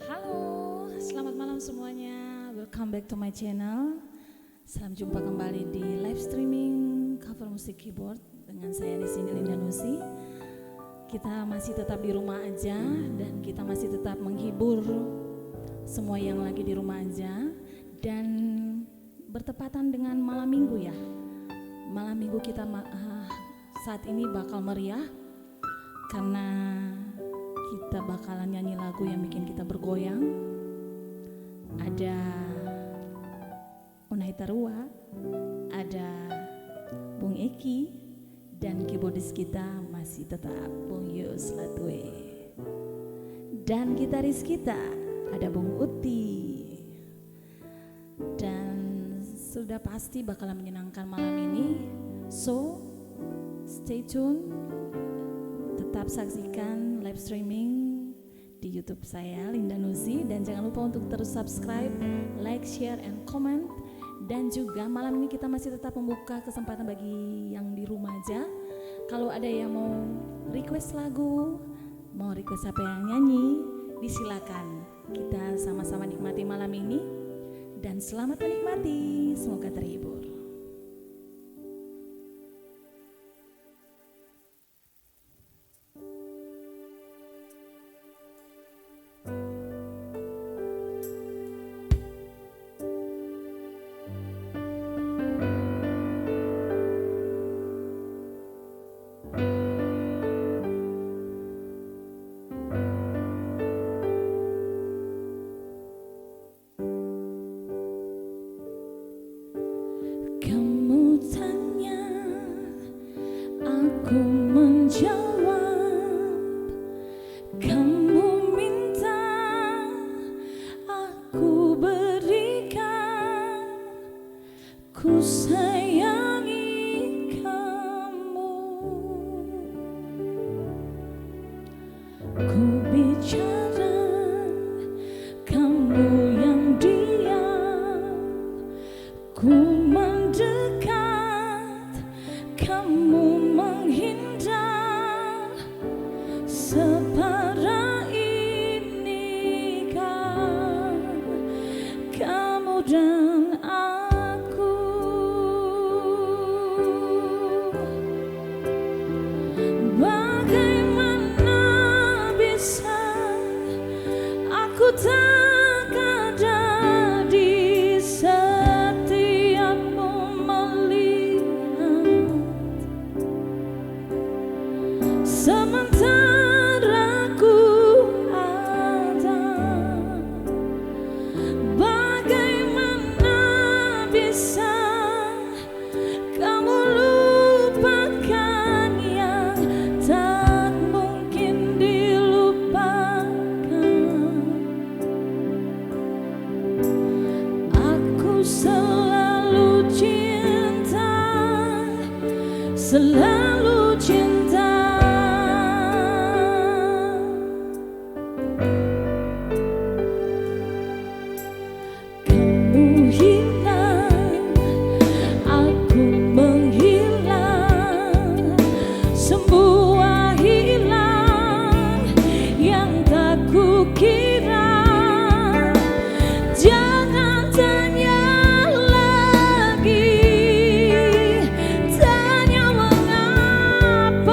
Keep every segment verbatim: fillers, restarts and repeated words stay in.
Halo, selamat malam semuanya. Welcome back to my channel. Salam jumpa kembali di live streaming cover musik keyboard dengan saya di sini, Linda Nusi. Kita masih tetap di rumah aja dan kita masih tetap menghibur semua yang lagi di rumah aja. Dan bertepatan dengan malam minggu, ya. Malam minggu kita ma-, ah, saat ini bakal meriah karena kita bakalan nyanyi lagu yang bikin kita bergoyang. Ada Unai Tarua, ada Bung Eki, dan keyboardis kita masih tetap Bung Yus Latue. Dan gitaris kita ada Bung Uti. Dan sudah pasti bakalan menyenangkan malam ini. So, stay tune, tetap saksikan live streaming di YouTube saya, Linda Nusi, dan jangan lupa untuk terus subscribe, like, share, and comment. Dan juga malam ini kita masih tetap membuka kesempatan bagi yang di rumah aja. Kalau ada yang mau request lagu, mau request siapa yang nyanyi, disilakan. Kita sama-sama nikmati malam ini, dan selamat menikmati. Semoga terhibur. Kamu tanya, aku menjawab. Kamu minta, aku berikan. Ku sayangi kamu. Ku bicara, kamu yang diam. Ku mendekat, kamu menghindar. Separah inikah kamu dan aku? Bagaimana bisa aku tak ada di setiapmu melihat? Sementara ku ada, bagaimana bisa kamu lupakan yang tak mungkin dilupakan? Aku selalu cinta, selalu cinta. Kamu hilang, aku menghilang, semua hilang yang tak kukira. Jangan tanya lagi, tanya mengapa.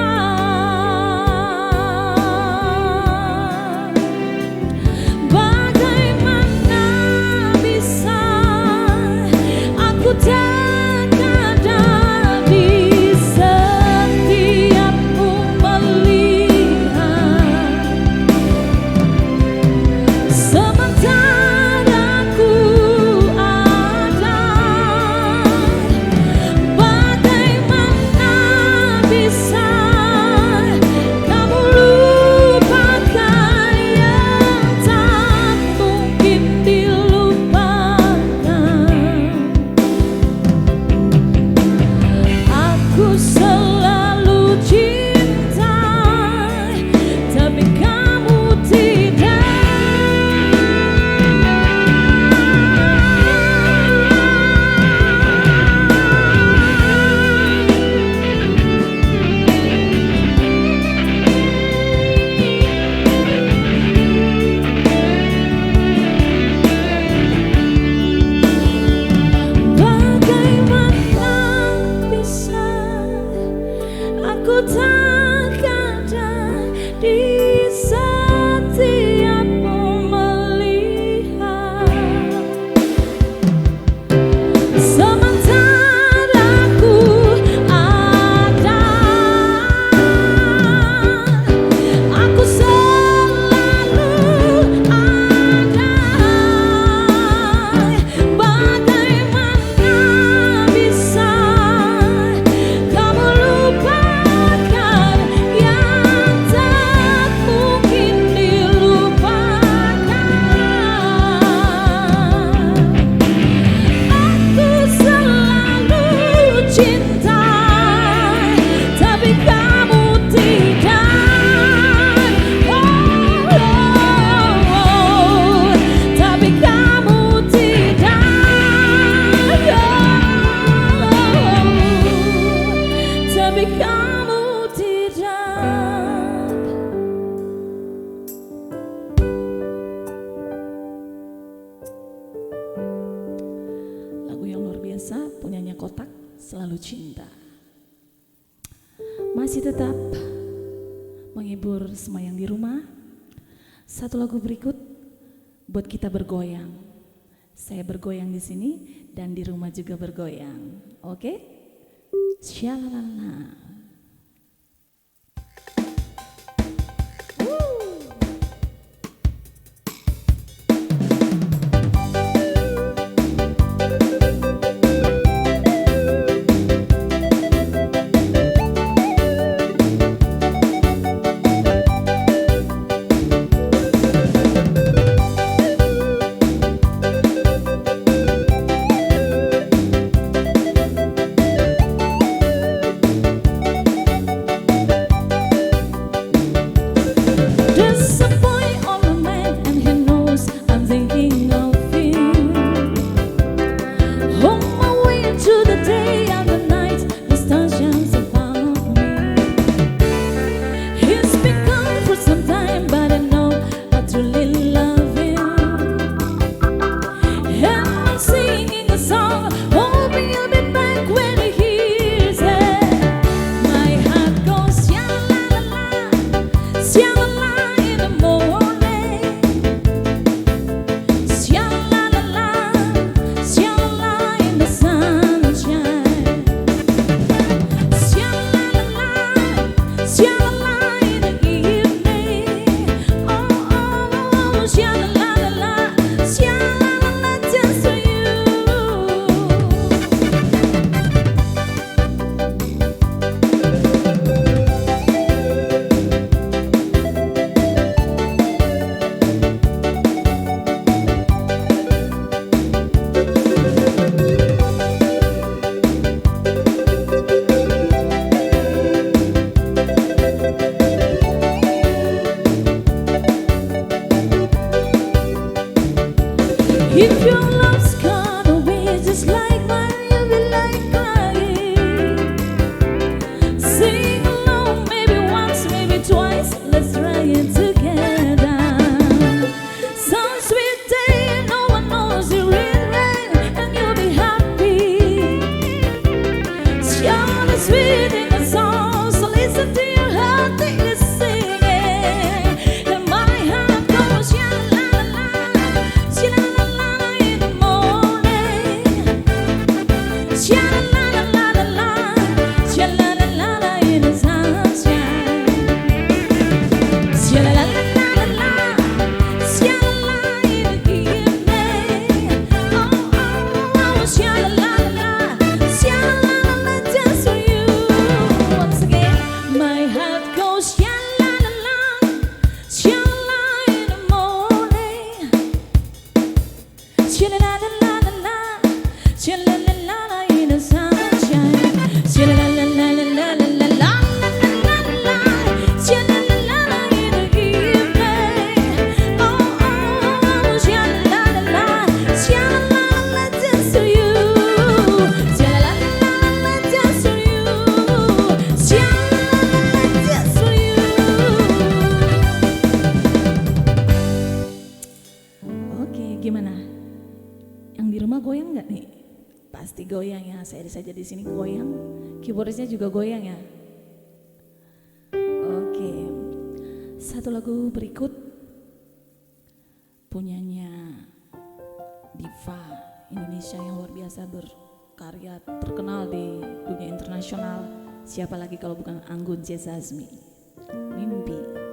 Ku selalu cinta, tapi kamu tidak. Bagaimana bisa aku tak ada di setiap kau melihat? Sementara ku ada, aku selalu ada. Bagaimana bisa kamu lupakan yang tak mungkin dilupakan? Aku selalu cinta, tapi kamu tidak. Oh, oh, oh, tapi kamu tidak. Oh, tapi kamu tidak. Lagu yang luar biasa, penyanyi Kotak, Selalu Cinta. Masih tetap menghibur semua yang di rumah. Satu lagu berikut buat kita bergoyang. Saya bergoyang di sini dan di rumah juga bergoyang. Oke? Syalalala. Pasti goyang ya, saya saja di sini goyang. Keyboardisnya juga goyang ya. Oke. Satu lagu berikut punyanya diva Indonesia yang luar biasa berkarya terkenal di dunia internasional. Siapa lagi kalau bukan Anggun C Sasmi? Mimpi.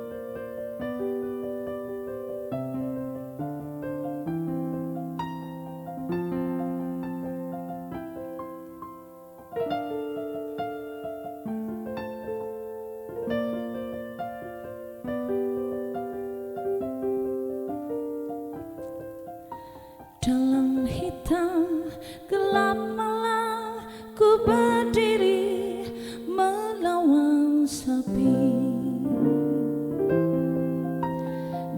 Dalam hitam gelap malam, ku berdiri melawan sepi.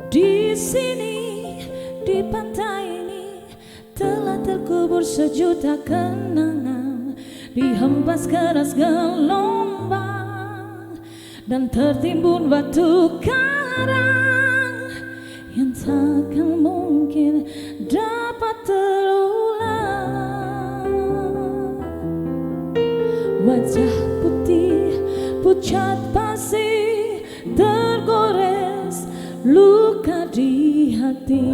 Di sini, di pantai ini, telah terkubur sejuta kenangan, dihempas keras gelombang dan tertimbun batu karang yang takkan mungkin dapat terulang. Wajah putih, pucat pasi, tergores luka di hati.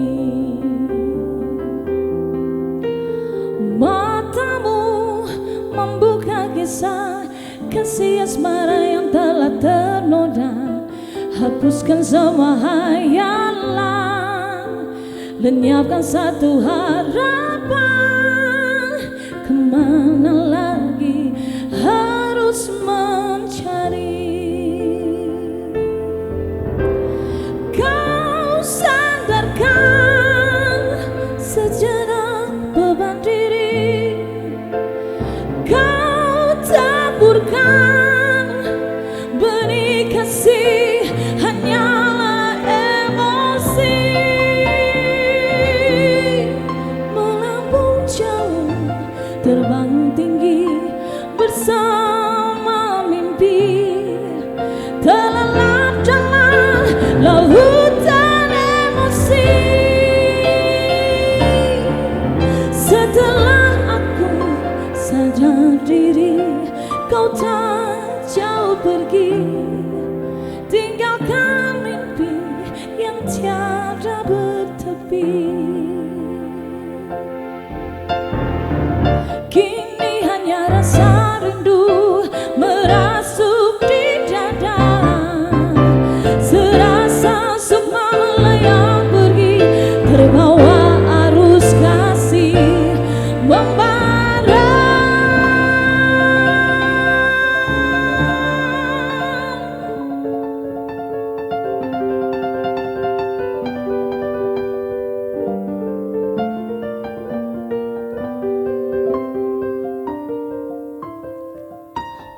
Matamu membuka kisah kasih asmara yang telah ternoda. Hapuskan semua hayalan, lenyapkan satu harapan. Kemana lagi harus mencari? Kau sandarkan sejenak beban diri. Kau taburkan benih kasih, hanyalah emosi. Melambung jauh, terbang tinggi bersama mimpi. Terlelap dalam lautan emosi. Setelah aku sadar diri, kau tak jauh pergi, tinggalkan mimpi yang tiada bertepi. Kini hanya rasa rindu merasuk di dada. Serasa sukma melayang pergi, terbawa arus kasih membara.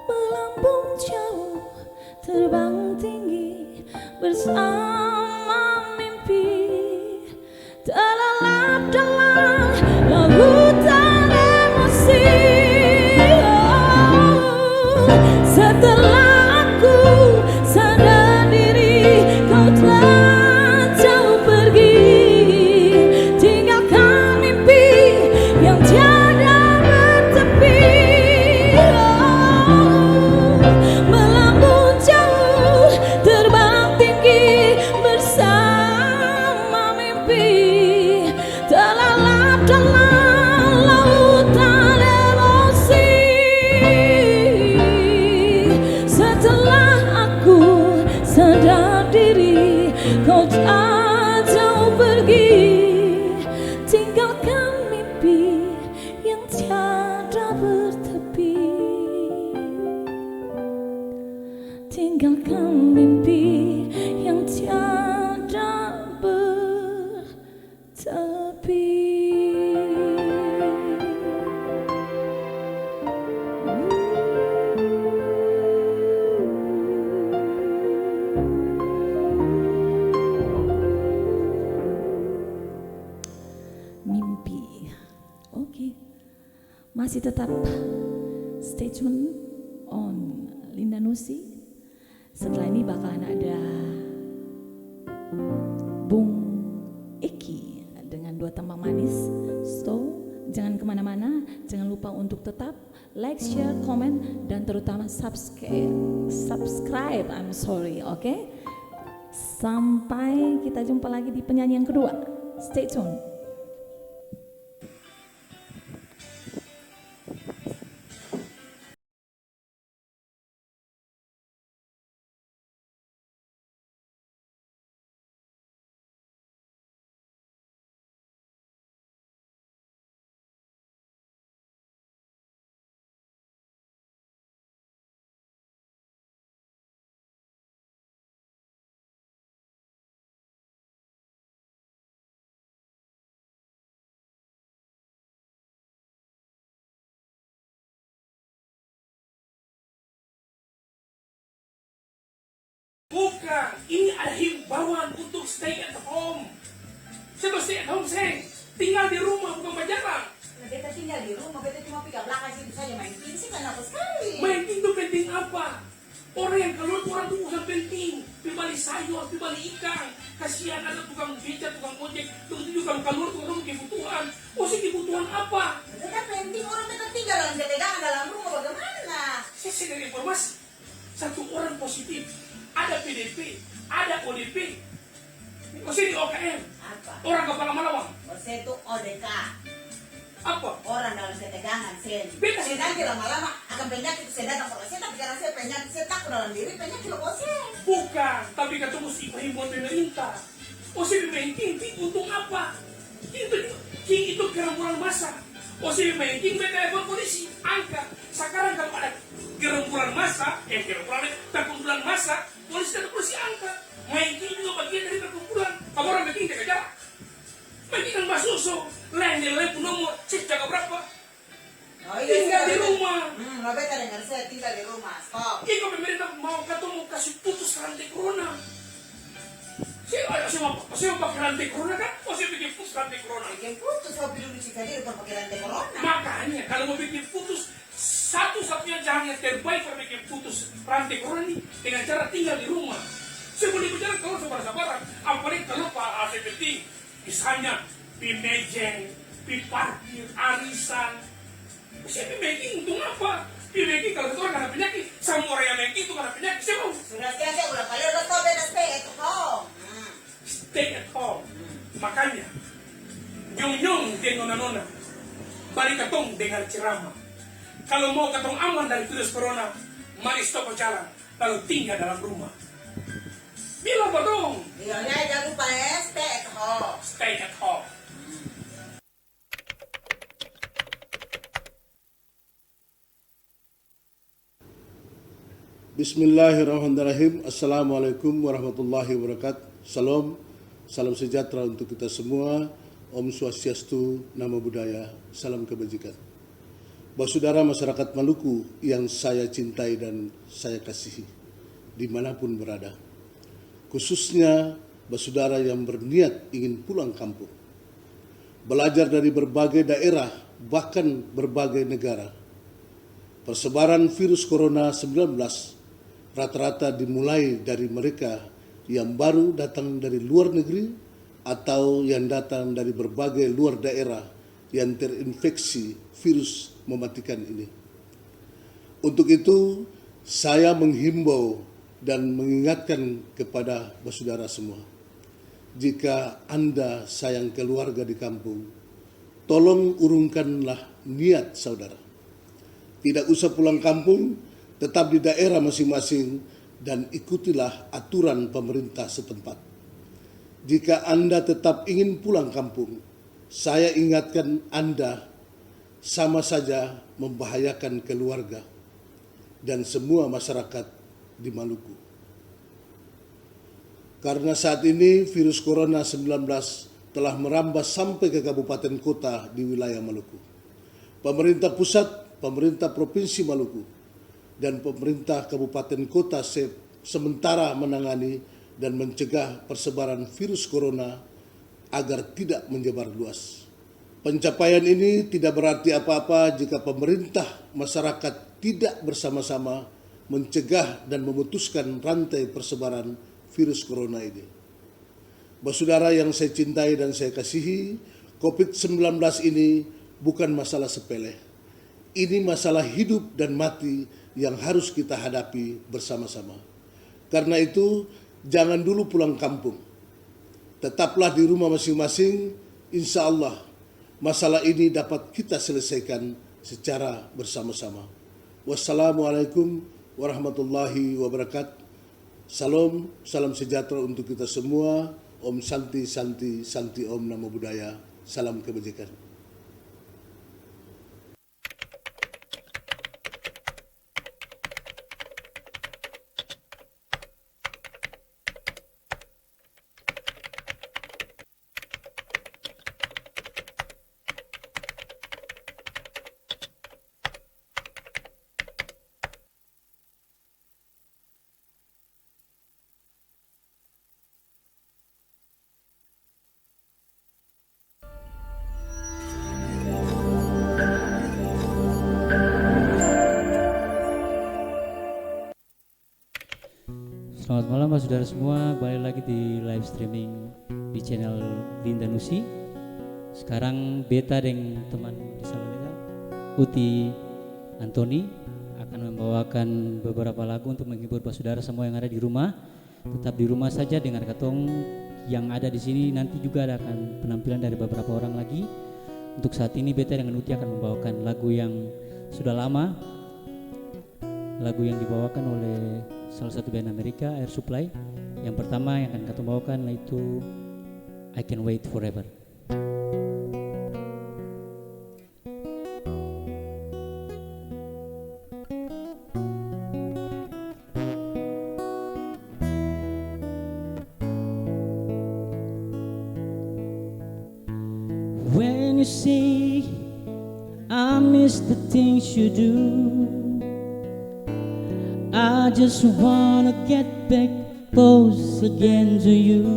Melambung jauh, terbang tinggi bersama mimpi. Terlelap dalam lautan emosi. Oh, setelah aku sadar diri, kau telah jauh pergi, tinggalkan mimpi yang tiada bertepi. Oh, melambung jauh, terbang tinggi bersama mimpi. Terlelap dalam lautan emosi. Setelah aku sadar diri, kau tak jauh pergi, tinggalkan mimpi yang tiada bertepi. Tinggalkan mimpi yang tiada ber- Tapi mimpi. Oke. Masih tetap stay tune on Linda Nusi. Setelah ini bakalan ada Bung Eki dengan dua tembang manis. So, jangan mana-mana, jangan lupa untuk tetap like, share, komen, dan terutama subscribe, subscribe, I'm sorry, oke? Sampai kita jumpa lagi di penyanyi yang kedua. Stay tune. Bukan, ini ada himbauan untuk stay at home. Seng stay at home, seng. Tinggal di rumah, bukan bajalang. Nah, beta tinggal di rumah, beta cuma pi ka blakang situ saja maeng king, seng kanapa skali. Maeng king tu penting apa? Orang yang kaluar tu orang tu urusan penting. Pi bali sayur, pi bali ikang. Kasian ada tukang beca, tukang ojek. Begitu juga kalu kaluar tu orang kebutuhan. Ose kebutuhan apa? Beta penting orang beta tinggal dalam ketegangan dalam rumah, bagaimana? Seng, seng ada informasi. Satu orang positif, ada P D P, ada O D P. Ose di O K M. Apa? Orang kapala malawang. Ose tu O D K. Apa? Orang dalam ketegangan, sen. Beta sen nanti lama-lama akan penyakit itu sen datang. Kalau sen tapi karena sen penyakit, sen takut dalam diri, penyakit lo ose. Bukan, tapi katong musti himbau pemerintah. Ose maeng king, king untung apa? King itu, king itu gerombolan massa. Ose maeng king, beta telepon polisi, angka. Sakarang kalau ada gerombolan massa, eh, gerombolan, perkumpulan massa, polisi dan polisi angka. Maeng king juga bagian dari perkumpulan. Kabarang maeng king jaga jarak. Maeng king kan basusu, laeng dia laeng pung nomor, cek jaga berapa. Oh, iya, tinggal di rumah. Hmm, lo beta dengar saya tinggal di rumah. Stop. Iko pemerintah mau katong mau kasi putus rantai corona. Saya, saya mau, saya mau pakai rantai corona kan? Oh, saya bikin putus rantai corona. Bikin putus, kau bilang cuci tadi, bukan pakai rantai corona. Makanya, kalau mau bikin putus, satu-satunya jalan yang terbaik kalau bikin putus rantai corona ini dengan cara tinggal di rumah. Saya boleh berjalan kalau sabar-sabaran, apalagi kalau Pak A C P T. Misalnya, pi mejeng, pi parkir, arisan. Pi mejeng untung apa? Pi mejeng kalau satu orang kena penyakit, samua orang yang mejeng itu kena penyakit, siapa? Sudah siang, siang, ulang balik, udah tahu beta stay at home. Hmm. Stay at home. Hmm. Makanya, nyong-nyong deng nona-nona, mari katong dengar ceramah. Kalau mau katong aman dari virus corona, mari stop berjalan. Lalu tinggal dalam rumah. Bilang pa dong. Iya, ya, jangan lupa ya, stay at home. Stay at home. Bismillahirrahmanirrahim. Assalamualaikum warahmatullahi wabarakatuh. Salam, salam sejahtera untuk kita semua. Om Swastiastu, Namo Buddhaya, salam kebajikan. Basudara masyarakat Maluku yang saya cintai dan saya kasihi, di mana pun berada, khususnya basudara yang berniat ingin pulang kampung, belajar dari berbagai daerah, bahkan berbagai negara. Persebaran virus corona sembilan belas rata-rata dimulai dari mereka yang baru datang dari luar negeri atau yang datang dari berbagai luar daerah yang terinfeksi virus mematikan ini. Untuk itu, saya menghimbau dan mengingatkan kepada basudara semua, jika Anda sayang keluarga di kampung, tolong urungkanlah niat saudara. Tidak usah pulang kampung, tetap di daerah masing-masing dan ikutilah aturan pemerintah setempat. Jika Anda tetap ingin pulang kampung, saya ingatkan Anda sama saja membahayakan keluarga dan semua masyarakat di Maluku. Karena saat ini virus corona sembilan belas telah merambah sampai ke kabupaten kota di wilayah Maluku. Pemerintah pusat, pemerintah Provinsi Maluku, dan pemerintah kabupaten kota se-, sementara menangani dan mencegah persebaran virus corona agar tidak menyebar luas. Pencapaian ini tidak berarti apa-apa jika pemerintah masyarakat tidak bersama-sama mencegah dan memutuskan rantai persebaran virus corona ini. Basudara yang saya cintai dan saya kasihi, covid sembilan belas ini bukan masalah sepele. Ini masalah hidup dan mati yang harus kita hadapi bersama-sama. Karena itu, jangan dulu pulang kampung. Tetaplah di rumah masing-masing, insya Allah masalah ini dapat kita selesaikan secara bersama-sama. Wassalamualaikum warahmatullahi wabarakatuh. Salam, salam sejahtera untuk kita semua. Om Santi, Santi, Santi Om Namo Buddhaya. Salam kebajikan. Selamat malam, Bapak Saudara semua. Kembali lagi di live streaming di channel Linda Nusi. Sekarang beta deng teman di sana beta, Uti Antoni, akan membawakan beberapa lagu untuk menghibur Bapak Saudara semua yang ada di rumah. Tetap di rumah saja, dengar katong yang ada di sini. Nanti juga ada akan penampilan dari beberapa orang lagi. Untuk saat ini, beta dengan Uti akan membawakan lagu yang sudah lama, lagu yang dibawakan oleh salah satu band Amerika, Air Supply. Yang pertama yang akan katong bawakan yaitu I Can Wait Forever. When you say I miss the things you do, I just wanna get back close again to you.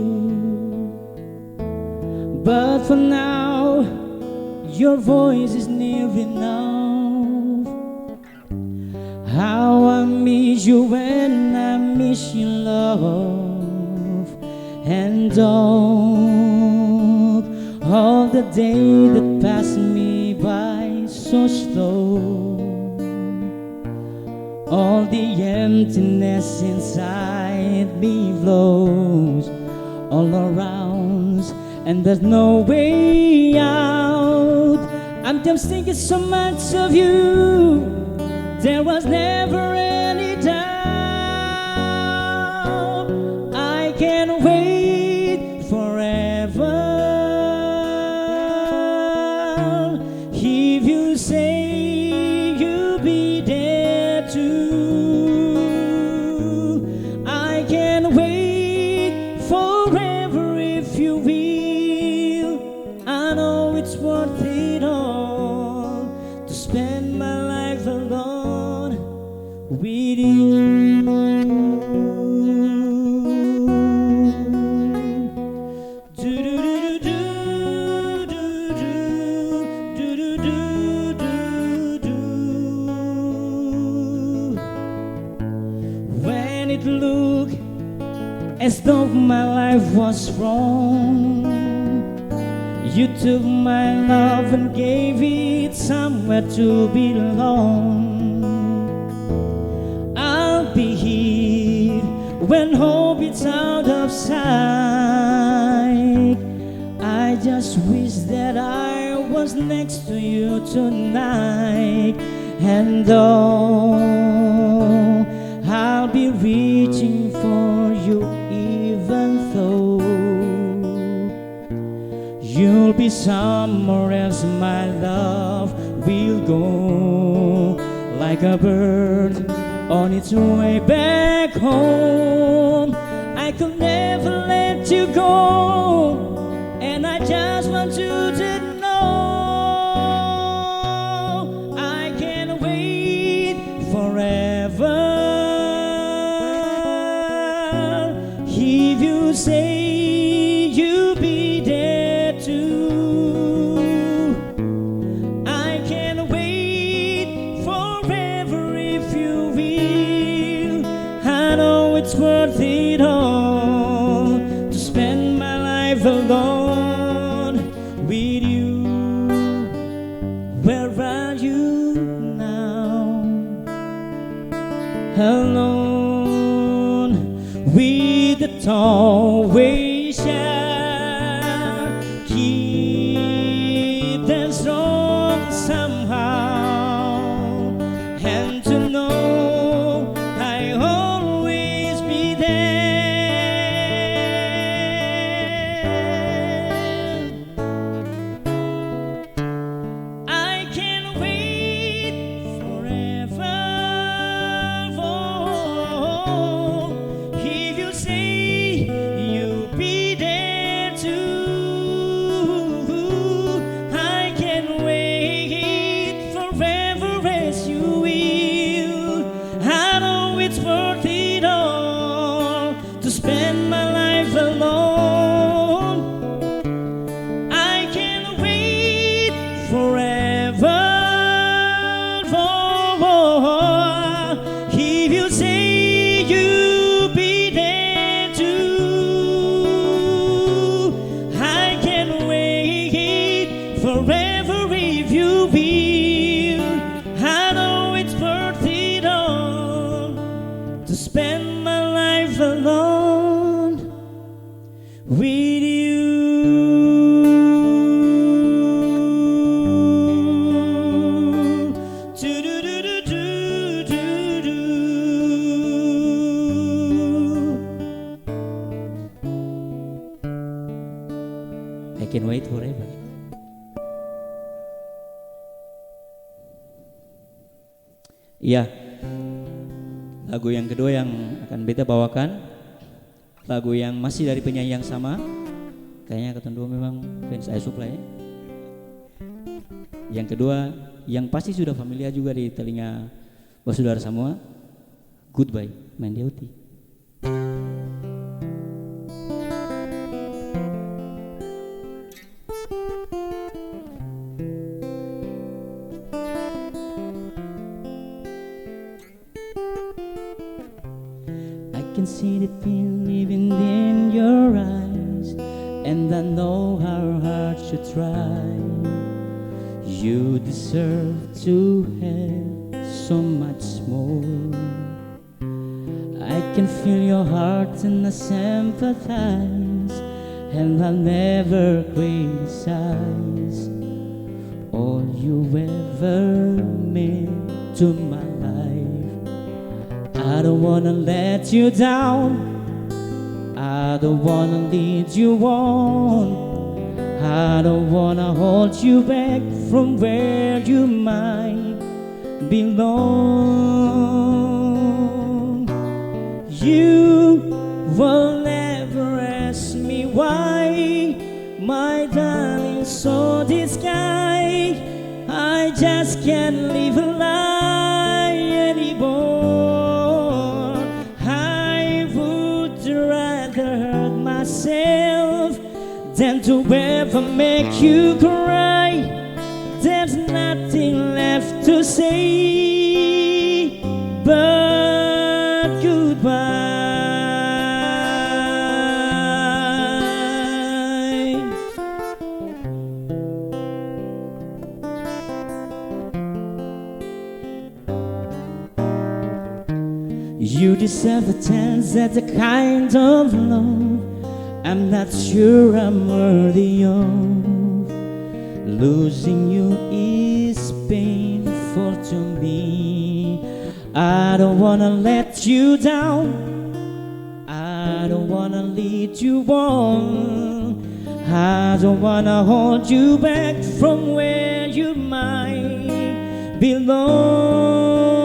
But for now, your voice is near enough. How I miss you and I miss your love. And all, all the day that passed me by so slow. All the emptiness inside me flows all around, and there's no way out. I'm just thinking so much of you. There was never any doubt. I can wait forever. If you say you'll be there too, I can wait forever if you will. I know it's worth it all to spend my life alone with you. When it looked as though my life was wrong, you took my love and gave it somewhere to belong. I'll be here when hope is out of sight. I just wish that I was next to you tonight. And though I'll be reaching for you, even though you'll be somewhere else, my love will go like a bird on its way back home. I could never let you go, and I just want you to know I can wait forever. If you say you'll be there too, I can wait forever if you will. I know it's worth it all to spend my life alone with you. Always shall keep them strong somehow, and to know I always be there. I can wait forever, oh, if you say you'll be there too. I can wait forever as you will. I know it's worth it all to spend my life alone. I can wait forever, oh, if you say you'll be there too. I can wait forever if you will. I know it's worth it all to spend my life alone with you. Du-du-du-du-du-du-du. I can wait forever. Iya. Lagu yang kedua yang akan beta bawakan, lagu yang masih dari penyanyi yang sama. Kayaknya katong dua memang fans Aesop lah, ya. Yang kedua, yang pasti sudah familiar juga di telinga basudara samua, Goodbye, Mandy Auti. I can see the pain living in your eyes, and I know how hard you try. You deserve to have so much more. I can feel your heart and I sympathize, and I'll never criticize all you ever meant to my life. I don't wanna let you down. I don't wanna lead you on. I don't wanna hold you back from where you might belong. You will never ask me why, my darling, so this guy, I just can't live a lie anymore. I would rather hurt myself than to ever make you cry. There's nothing left to say but goodbye. You deserve a chance at the kind of love I'm not sure I'm worthy of. Losing you is painful to me. I don't wanna let you down. I don't wanna lead you on. I don't wanna hold you back from where you might belong.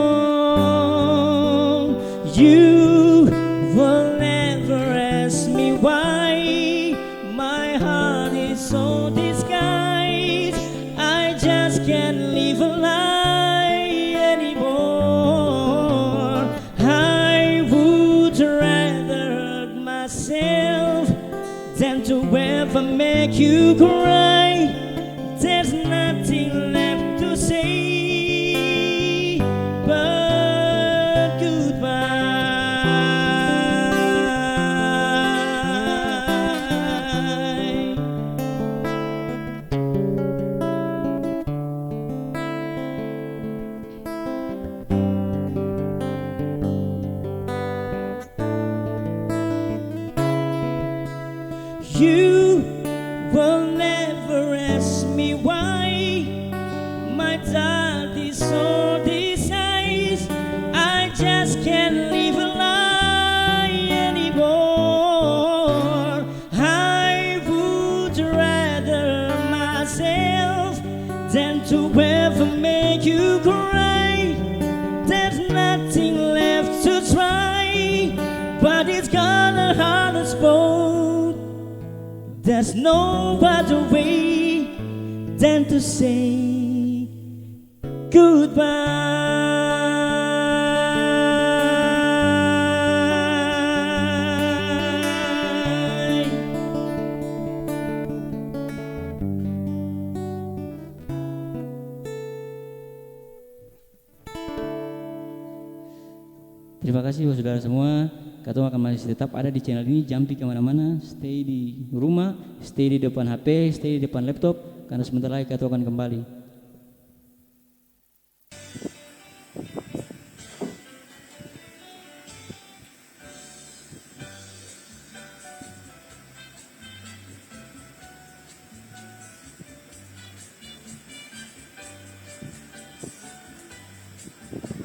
You will never ask me why my heart is so disguised. I just can't live a lie anymore. I would rather hurt myself than to ever make you cry. There's nothing left to say but goodbye. You will never ask me why my dad is so disguised. I just can't live a lie anymore. I would rather myself than to ever make you cry. There's nothing left to try, but it's gonna hurt us both. There's no other way than to say goodbye. Terima kasih buat saudara semua. Katong akan masih tetap ada di channel ini, jang pi kemana-mana, stay di rumah, stay di depan H P, stay di depan laptop, karena sebentar lagi katong akan kembali.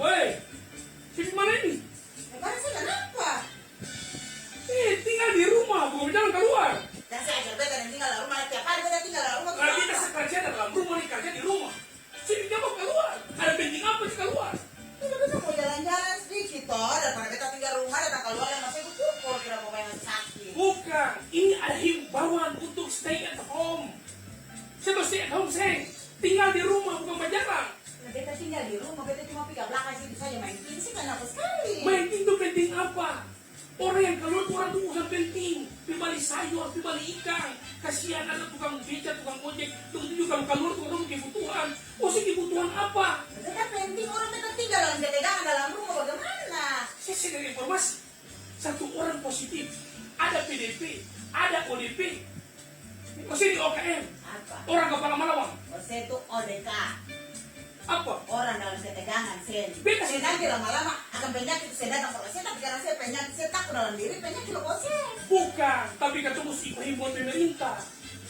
Woi, se di mana ini? Eh, barang saya kanapa? Eh, tinggal di rumah, bukan bajalang kaluar. Dasar ajar beta deng tinggal dalam rumah, tiap hari beta tinggal dalam rumah. Lah, beta sa karja dalam rumah ni, karja di rumah. Seng jang mo kaluar. Ada penting apa se kaluar? Beta mau jalan-jalan sedikit to, daripada beta tinggal rumah, datang kaluar yang masih kukur, kira mau maeng sakit. Bukan, ini ada himbauan untuk stay at home. Se tau stay at home, seng? Tinggal di rumah, bukan bajalang. Nah, beta tinggal di rumah, beta cuma pi ka blakang situ saja maeng game, seng kanapa skali. Maeng game tu penting apa? Orang yang kaluar tu orang tu urusan penting, pi bali sayor, pi bali ikang. Kasihan ada tukang beca, tukang ojek, dong tuju kalu kaluar tu dong kebutuhan. Ose kebutuhan apa? Beta penting orang beta tinggal dalam ketegangan dalam rumah, bagaimana? Saya, saya dengar informasi, satu orang positif, ada P D P, ada O D P. Ose di O K M. Apa? Orang kapala malawang. Ose tu O D K. Apa? Orang dalam ketegangan, sen. Beta sen nanti lama-lama akan penyakit sen datang par ose, tapi karna sen penyakit, sen taku dalam diri penyakit lo ose. Bukan, tapi katong musti iko himbauan pemerintah.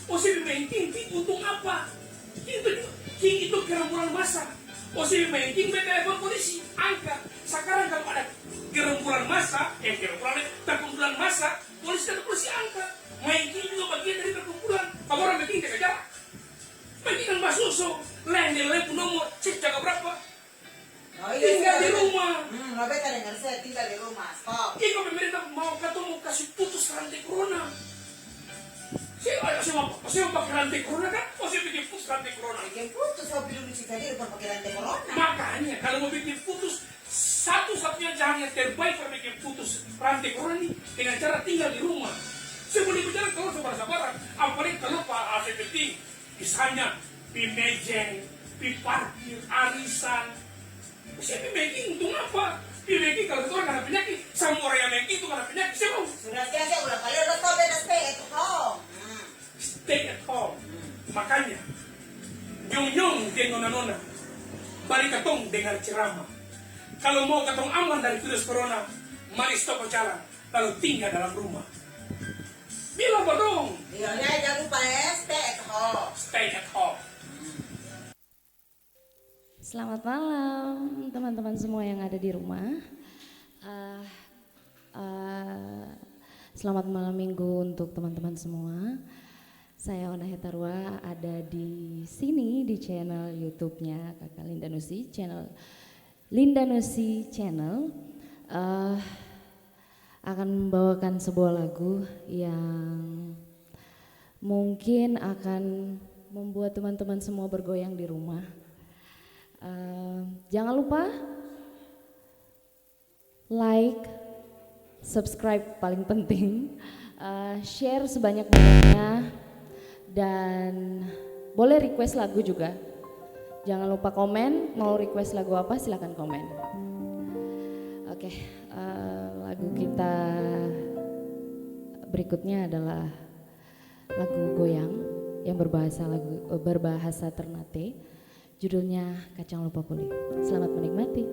Ose pi maeng game, untung apa? Itu, itu gerombolan massa. Ose pi maeng game, beta telepon polisi, angka. Sakarang kalo ada gerombolan massa, eh, gerombolan, perkumpulan massa, polisi datang, polisi angka. Maeng game juga bagian dari perkumpulan. Apa orang biking jaga jarak? Biking kan basuso, laeng dia laeng pung nomor, cek jaga berapa. Oh, iya, tinggal di rumah. Hmm, lo beta dengar saya tinggal di rumah. Stop. Iko pemerintah mau katong mo kasi putus rantai corona. Saya, saya mau, saya mau pakai rantai corona kan? Oh, saya bikin putus rantai corona. Bikin putus, kau bilang cuci tadi, bukan pakai rantai corona. Makanya, kalau mau bikin putus, satu-satunya jalan yang terbaik kalau bikin putus rantai corona ini dengan cara tinggal di rumah. Saya boleh berjalan kalau sabar-sabaran, apalagi kalau Pak A C P T, misalnya, pi mejeng, pi parkir, arisan. Pi mejeng, untung apa? Pi mejeng, kalo satu orang kena penyakit, samua orang yang mejeng itu kena penyakit, seng mau. Sudah sia-sia ulang kali, udah tau beta stay at home. Hmm. Stay at home. Hmm. Makanya, nyong-nyong deng nona-nona, mari katong dengar ceramah. Kalo mau katong aman dari virus corona, mari stop bajalan, lalu tinggal dalam rumah. Bilang pa dong. Iya, ya, jangan lupa ya, stay at home. Stay at home. Selamat malam, teman-teman semua yang ada di rumah. Eh, eh, selamat malam minggu untuk teman-teman semua. Saya Ona Hetarua ada di sini di channel YouTube-nya Kakak Linda Nusi, channel Linda Nusi Channel. Eh, akan membawakan sebuah lagu yang mungkin akan membuat teman-teman semua bergoyang di rumah. Eh, jangan lupa like, subscribe paling penting, eh, share sebanyak-banyaknya, dan boleh request lagu juga. Jangan lupa komen, mau request lagu apa, silakan komen. Oke, eh, lagu kita berikutnya adalah lagu goyang yang berbahasa lagu, eh, berbahasa Ternate. Judulnya Kacang Lupa Kuli. Selamat menikmati.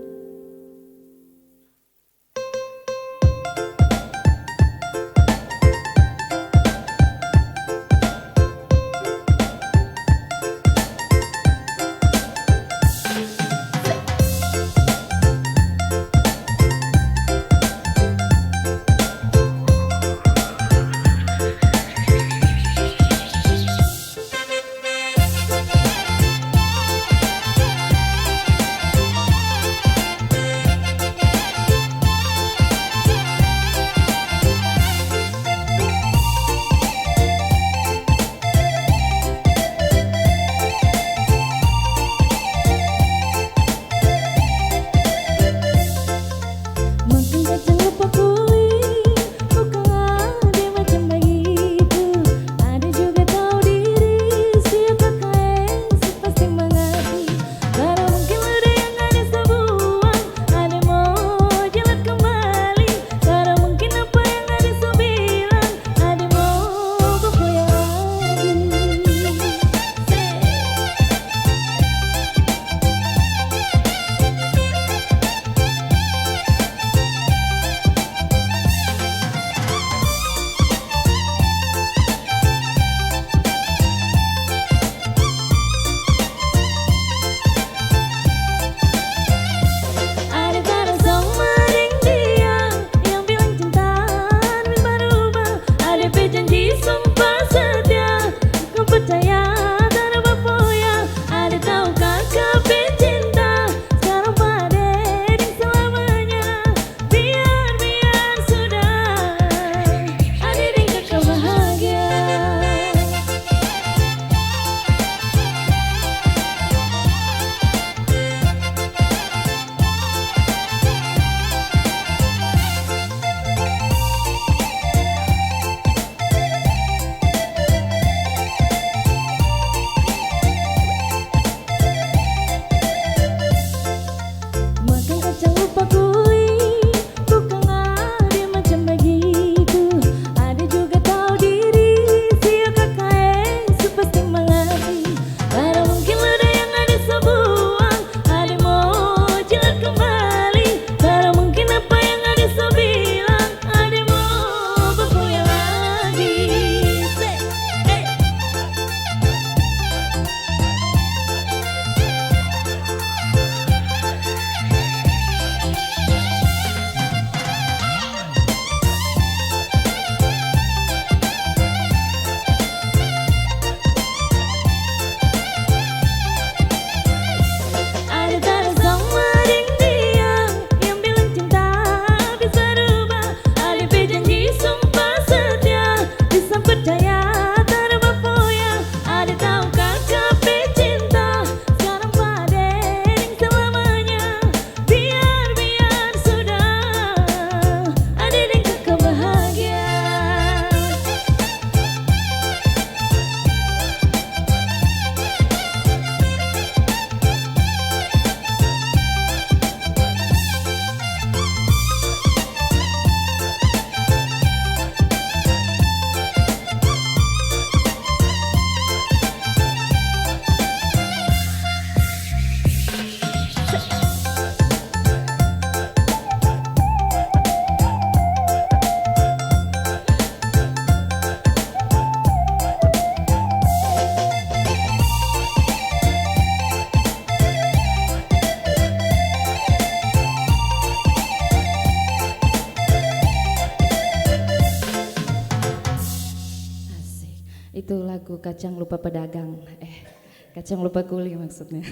Itu lagu Kacang Lupa Pedagang. Eh, Kacang Lupa Kuli maksudnya.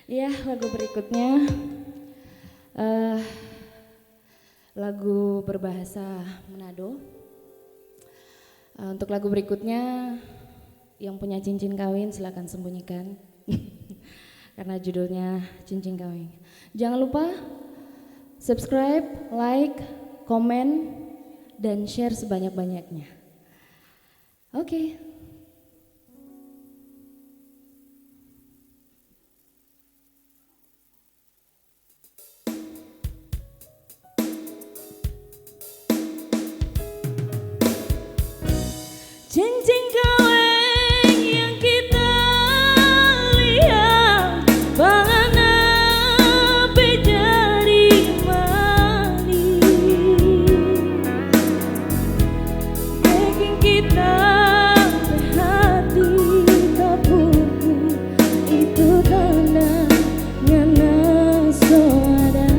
Iya, lagu berikutnya, eh, lagu berbahasa Manado. Eh, untuk lagu berikutnya, yang punya cincin kawin silakan sembunyikan. Karena judulnya Cincin Kawin. Jangan lupa subscribe, like, komen, dan share sebanyak-banyaknya. Oke. Cincin kaweng yang kita lihat, pangana pe jari manis. Biking kita pe hati tapuku, itu tanda ngana so ada.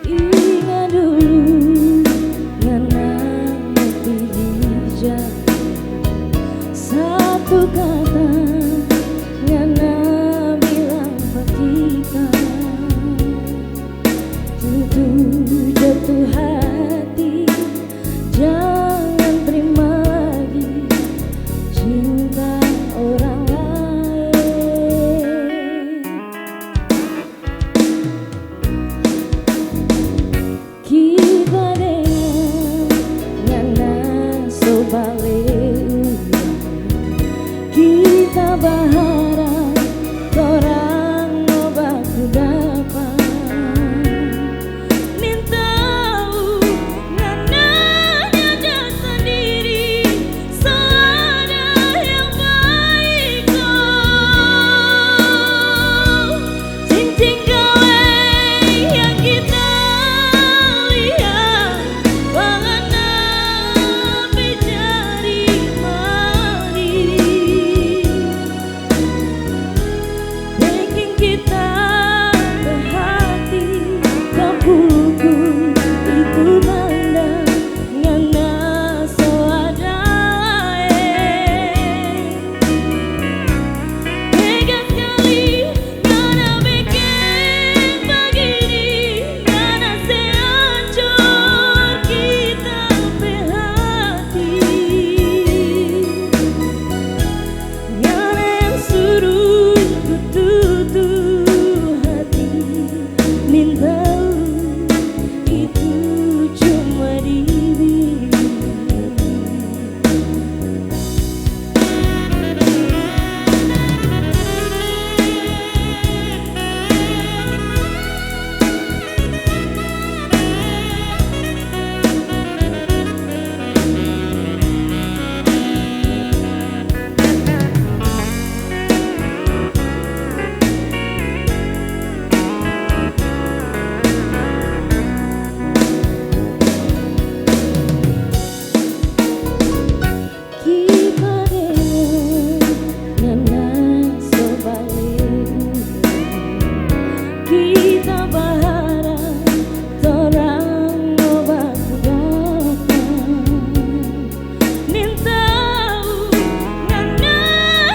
Inga dulu ngana mo pigi jaga, satu kata ngana bilang pa kita. Tutu jatuh hati, jangan terima lagi cinta orang lain. Kita dengar ngana so bale ulang. Kita baharap torang mo baku dapa. Nintau ngana nyanda sandiri, so ada yang baik, oh. Cincin kaweng yang kita lihat, pangana pe jari manis. Biking kita pe hati tapuku, itu tanda ngana so ada, eh. Tega skali ngana biking bagini, ngana se ancor kita pe hati. Ngana yang suru tututu hati, nintau itu cuma diri. Kita dengar ngana so bale ulang. Kita baharap torang mo baku dapa. Nintau ngana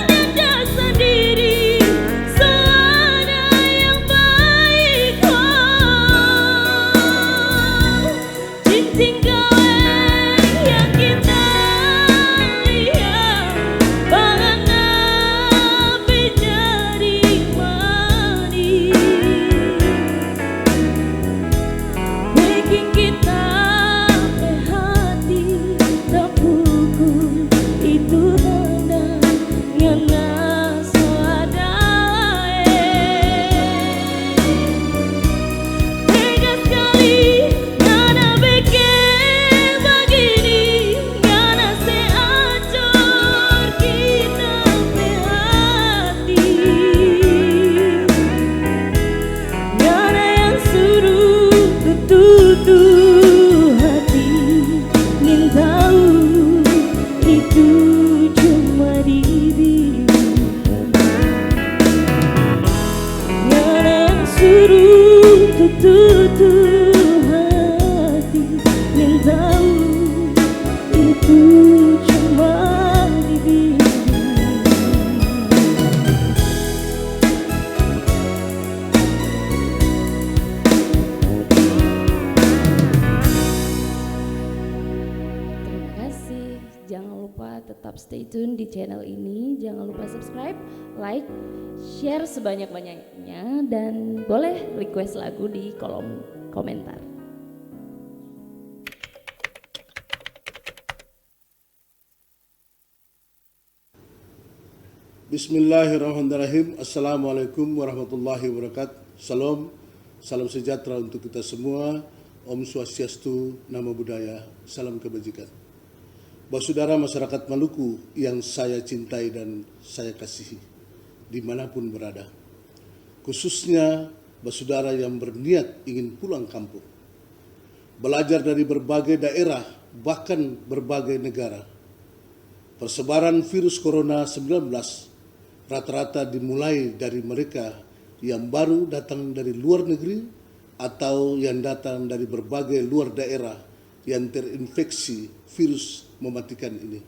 nyanda sandiri, so ada yang baik, oh. Cincin kaweng yang kita lihat, pangana pe jari manis. Biking kita pe hati tapuku, itu tanda ngana so ada, eh. Tega skali ngana biking bagini, ngana se ancor kita pe hati. Ngana yang suru tututu hati, nintau itu cuma diri. Ngana yang suru tututu hati, Tetap stay tune di channel ini. Jangan lupa subscribe, like, share sebanyak-banyaknya, dan boleh request lagu di kolom komentar. Bismillahirrahmanirrahim. Assalamualaikum warahmatullahi wabarakatuh. Shalom. Salam sejahtera untuk kita semua. Om Swastiastu, Namo Buddhaya. Salam kebajikan. Basudara masyarakat Maluku yang saya cintai dan saya kasihi, dimanapun berada, khususnya basudara yang berniat ingin pulang kampung, belajar dari berbagai daerah, bahkan berbagai negara. Persebaran virus corona sembilan belas rata-rata dimulai dari mereka yang baru datang dari luar negeri atau yang datang dari berbagai luar daerah yang terinfeksi virus mematikan ini.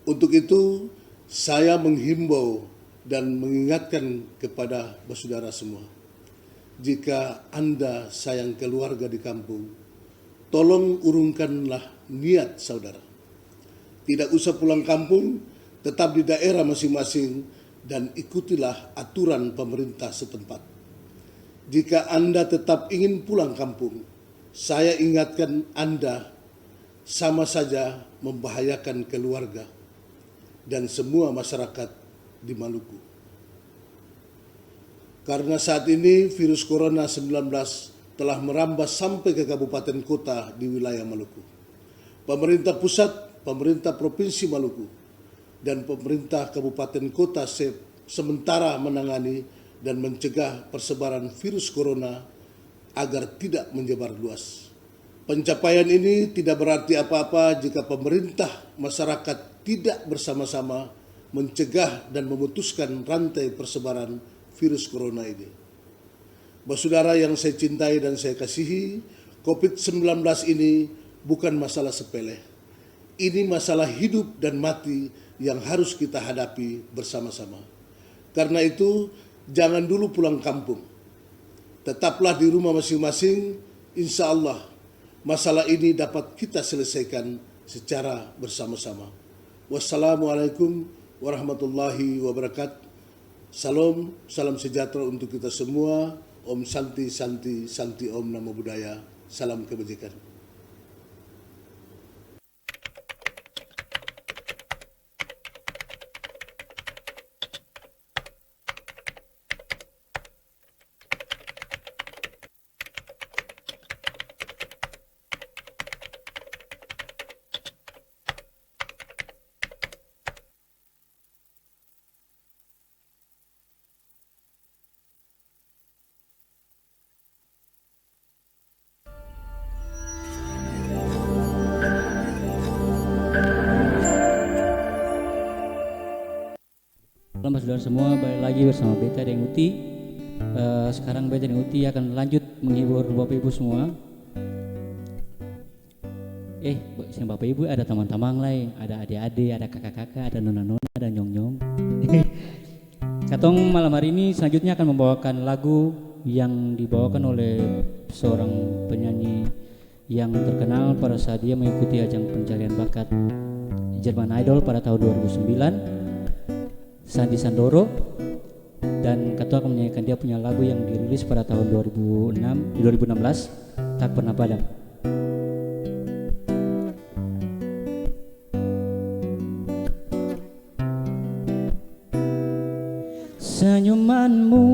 Untuk itu, saya menghimbau dan mengingatkan kepada basudara semua, jika Anda sayang keluarga di kampung, tolong urungkanlah niat saudara. Tidak usah pulang kampung, tetap di daerah masing-masing dan ikutilah aturan pemerintah setempat. Jika Anda tetap ingin pulang kampung, saya ingatkan Anda sama saja membahayakan keluarga dan semua masyarakat di Maluku. Karena saat ini virus corona sembilan belas telah merambah sampai ke kabupaten kota di wilayah Maluku. Pemerintah pusat, pemerintah Provinsi Maluku, dan pemerintah kabupaten kota se-, sementara menangani dan mencegah persebaran virus corona agar tidak menyebar luas. Pencapaian ini tidak berarti apa-apa jika pemerintah, masyarakat tidak bersama-sama mencegah dan memutuskan rantai persebaran virus corona ini. Basudara yang saya cintai dan saya kasihi, covid sembilan belas ini bukan masalah sepele. Ini masalah hidup dan mati yang harus kita hadapi bersama-sama. Karena itu, jangan dulu pulang kampung. Tetaplah di rumah masing-masing, insya Allah masalah ini dapat kita selesaikan secara bersama-sama. Wassalamualaikum warahmatullahi wabarakatuh. Salam, salam sejahtera untuk kita semua. Om Santi, Santi, Santi Om Namo Buddhaya. Salam kebajikan. Shalom, saudara semua, balik lagi bersama beta deng Uti. Eh, sekarang beta deng Uti akan lanjut menghibur Bapak Ibu semua. Eh, ba-, seng Bapak Ibu, ada tamang-tamang lai, ada ade-ade, ada kaka-kaka, ada nona-nona, ada nyong-nyong. Katong malam hari ini selanjutnya akan membawakan lagu yang dibawakan oleh seorang penyanyi yang terkenal pada saat dia mengikuti ajang pencarian bakat Jerman Idol pada tahun dua ribu sembilan, Sandy Sandoro. Dan katong akan menyanyikan dia punya lagu yang dirilis pada tahun dua ribu enam, dua ribu enam belas, Tak Pernah Padam. Senyumanmu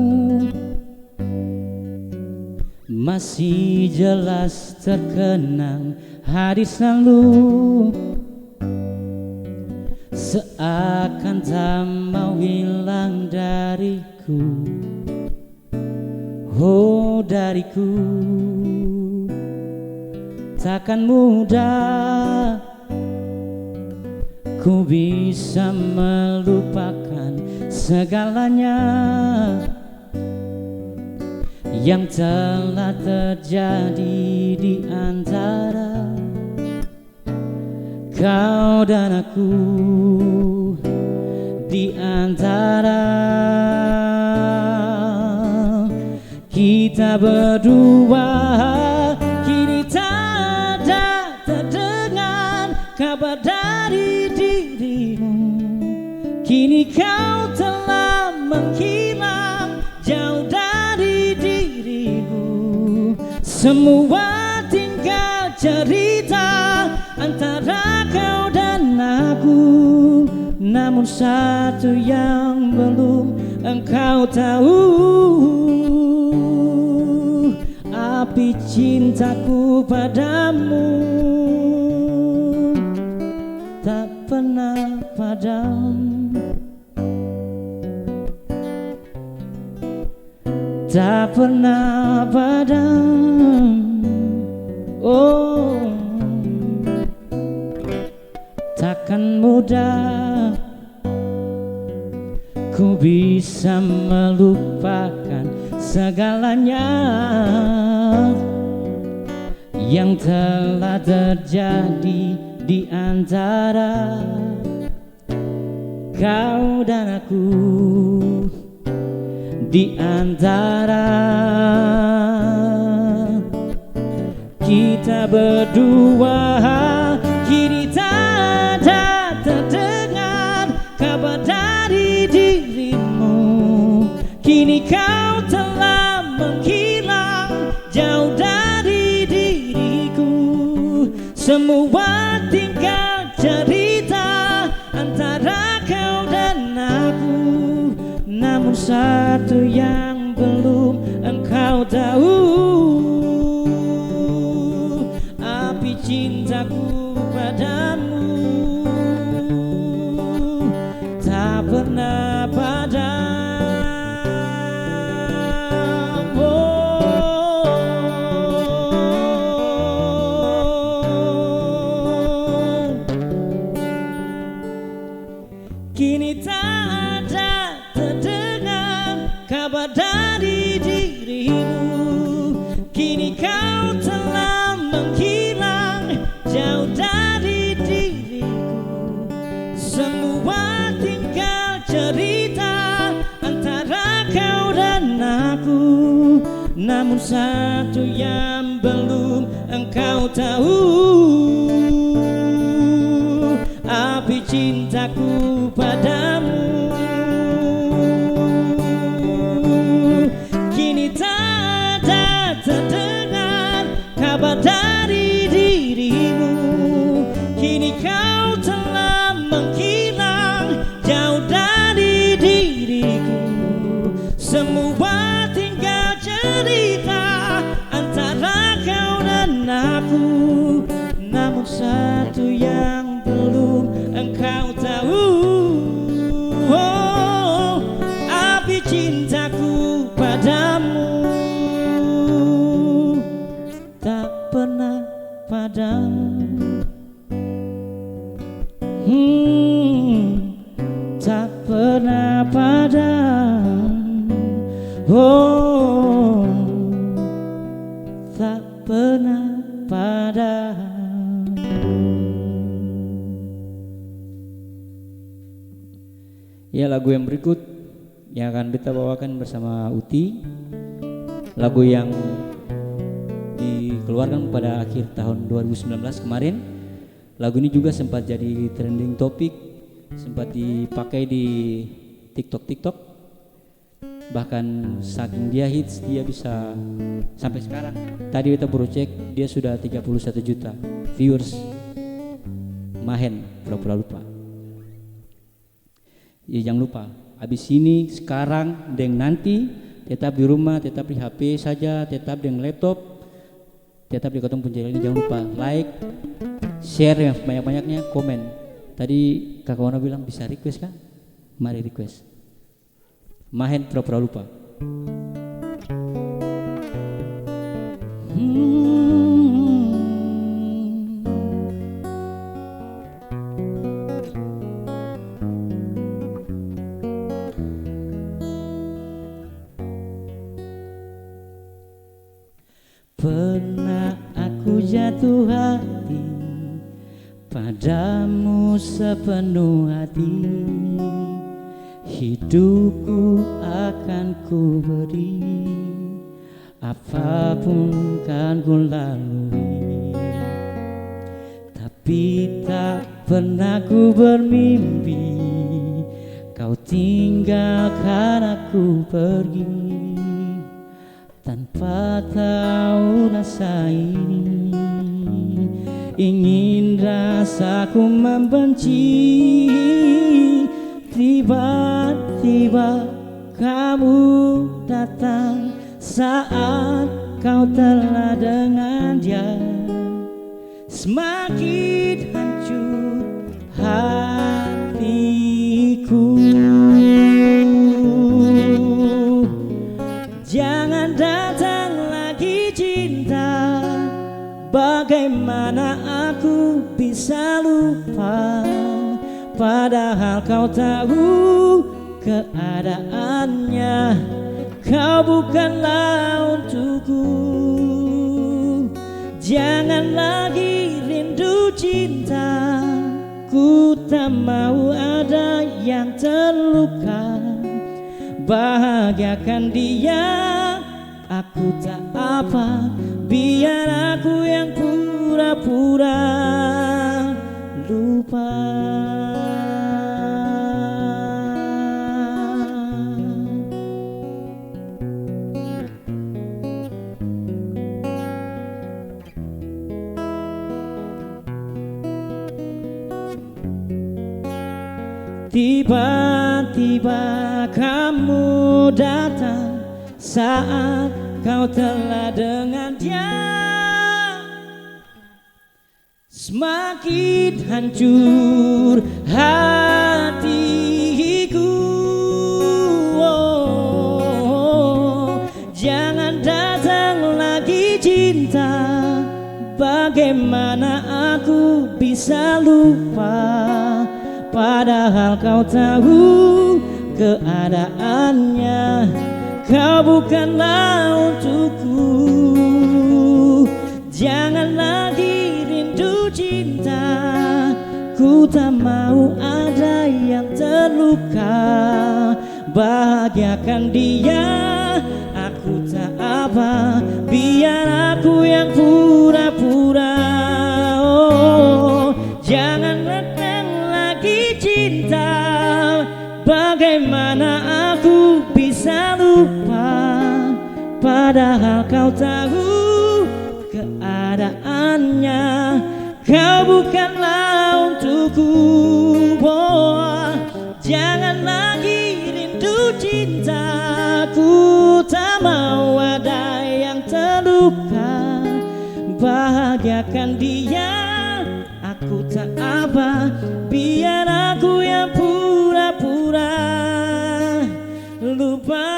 masih jelas terkenang, hadir selalu, seakan tak mau hilang dariku. Oh, dariku takkan mudah ku bisa melupakan segalanya yang telah terjadi di antara kau dan aku, di antara kita berdua. Kini tak ada terdengar kabar dari dia. Kau telah menghilang jauh dari diriku. Semua tinggal cerita antara kau dan aku. Namun satu yang belum engkau tahu, api cintaku padamu tak pernah padam. Tak pernah padam. Oh, takkan mudah ku bisa melupakan segalanya yang telah terjadi di antara kau dan aku, di antara kita berdua. Kini tak ada terdengar kabar dari dirimu. Kini kau telah menghilang jauh dari diriku. Semua tinggal cerita antara kau dan aku. Namun satu yang belum engkau tahu, api cintaku padamu tak pernah padam. Oh. Kini tak ada terdengar kabar dari dirimu. Kini kau telah menghilang jauh dari diriku. Semua tinggal cerita antara kau dan aku. Namun satu yang belum engkau tahu, api cintaku padamu. Kini tak ada terdengar kabar dari dirimu. Kini kau telah menghilang jauh dari diriku. Semua tinggal cerita antara kau dan aku. Namun satu yang belum engkau tahu, oh, api cintaku padamu tak pernah padam. Hmm, tak pernah padam. Oh, tak pernah padam. Ya, lagu yang berikut yang akan beta bawakan bersama Uti, lagu yang dikeluarkan pada akhir tahun dua ribu sembilan belas kemarin. Lagu ini juga sempat jadi trending topic, sempat dipakai di TikTok-TikTok. Bahkan saking dia hits, dia bisa sampai sekarang. Tadi beta baru cek, dia sudah tiga puluh satu juta viewers. Mahen, pura-pura lupa. Ya, jang lupa, abis ini, sekarang, deng nanti, tetap di rumah, tetap di H P saja, tetap deng laptop, tetap di katong pung channel ini. Jang lupa like, share yang sebanyak-banyaknya, komen. Tadi Kaka Wana bilang bisa request ka? Mari request. Mahen pura-pura lupa. Hmm. Pernah aku jatuh hati padamu sepenuh hati, hidupku akan ku beri, apapun kan ku lalui. Tapi tak pernah ku bermimpi kau Tinggalkan aku pergi tanpa tahu rasa ini. Ingin rasaku membenci. Tiba-tiba kamu datang saat kau telah dengan dia. Semakin hancur hatiku. Jangan datang lagi cinta. Bagaimana aku bisa lupa? Padahal kau tahu keadaannya, kau bukanlah untukku. Jangan lagi rindu cinta, ku tak mau ada yang terluka. Bahagiakan dia, aku tak apa, biar aku yang pura-pura lupa. Tiba-tiba kamu datang saat kau telah dengan dia. Semakin hancur hatiku. Oh, jangan datang lagi cinta. Bagaimana aku bisa lupa? Padahal kau tahu keadaannya, kau bukanlah untukku. Jangan lagi rindu cinta, ku tak mau ada yang terluka. Bahagiakan dia, aku tak apa, biar aku yang pura-pura. Oh, jangan datang lagi cinta, bagaimana aku bisa lupa? Padahal kau tahu keadaannya, kau bukanlah untukku. Oh, jangan lagi rindu cintaku, tak mau ada yang terluka. Bahagiakan dia, aku tak apa, biar aku yang pura-pura lupa.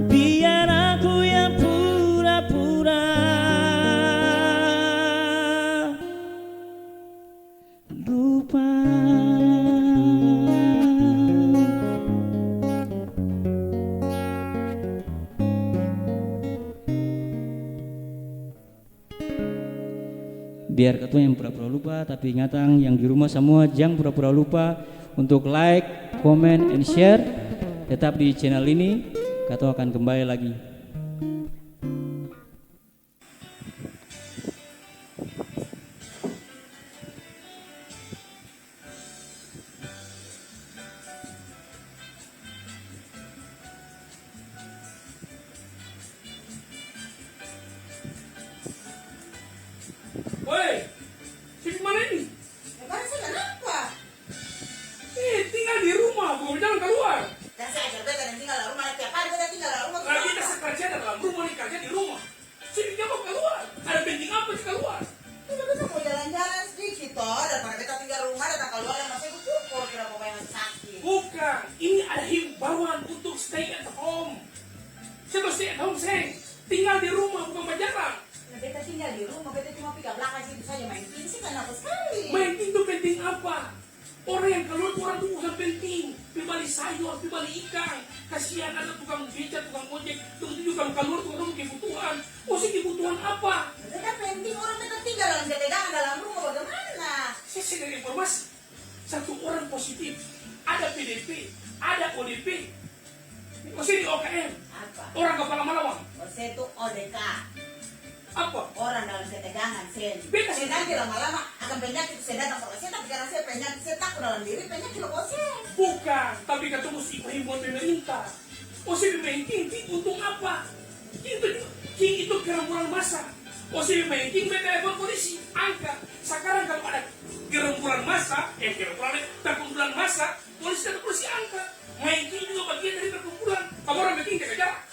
Biar aku yang pura-pura lupa. Biar katong yang pura-pura lupa, tapi ingatang yang di rumah samua jang pura-pura lupa untuk like, comment, and share. Tetap di channel ini, katong akan kembali lagi. Woi, se pi mana ini? Ya, barang se kanapa? Eh, tinggal di rumah, bukan jalan kaluar. Dasar ajar beta deng tinggal dalam rumah, tiap hari beta tinggal dalam rumah. Lah, beta sa karja dalam rumah, ni karja di rumah. Seng biking apa kaluar? Ada penting apa di kaluar? Beta, beta mo jalan-jalan sadiki to, daripada beta tinggal rumah, datang kaluar deng masih kukur, kira bawa yang saki. Bukang, ini ada himbauan untuk stay at home. Seng stay at home, seng. Tinggal di rumah, bukang bajalang. Nah, beta tinggal di rumah, beta cuma pi ka blakang situ saja maeng king, seng kanapa skali. Maeng king tu penting apa? Orang yang kaluar tu orang tu urusan penting, pi bali sayur, pi bali ikang. Kasian ada tukang beca, tukang ojek, begitu juga kaluar tu orang kebutuhan. Ose kebutuhan apa? Beta penting orang beta tinggal dalam ketegangan dalam rumah, bagaimana? Saya, saya dari informasi, satu orang positif, ada P D P, ada O D P. Ose di O K M. Apa? Orang kapala malawang. Ose tu O D K. Apa? Orang dalam ketegangan, Sen. Beta. Sen, nanti lama-lama, ah, Penyakit se datang sama se, tapi karna se penyakit, se taku dalam diri, penyakit lo se. Bukan, tapi katong musti iko himbau pemerintah. Ose pe maeng king, king untung apa? King itu, king itu gerombolan massa. Ose pe maeng king, beta telepon polisi, angka. Sakarang kalo ada gerombolan massa, eh, gerombolan, eh, perkumpulan massa, polisi, polisi angka. Maeng king juga bagian dari perkumpulan. Kamu orang maeng king jaga jarak.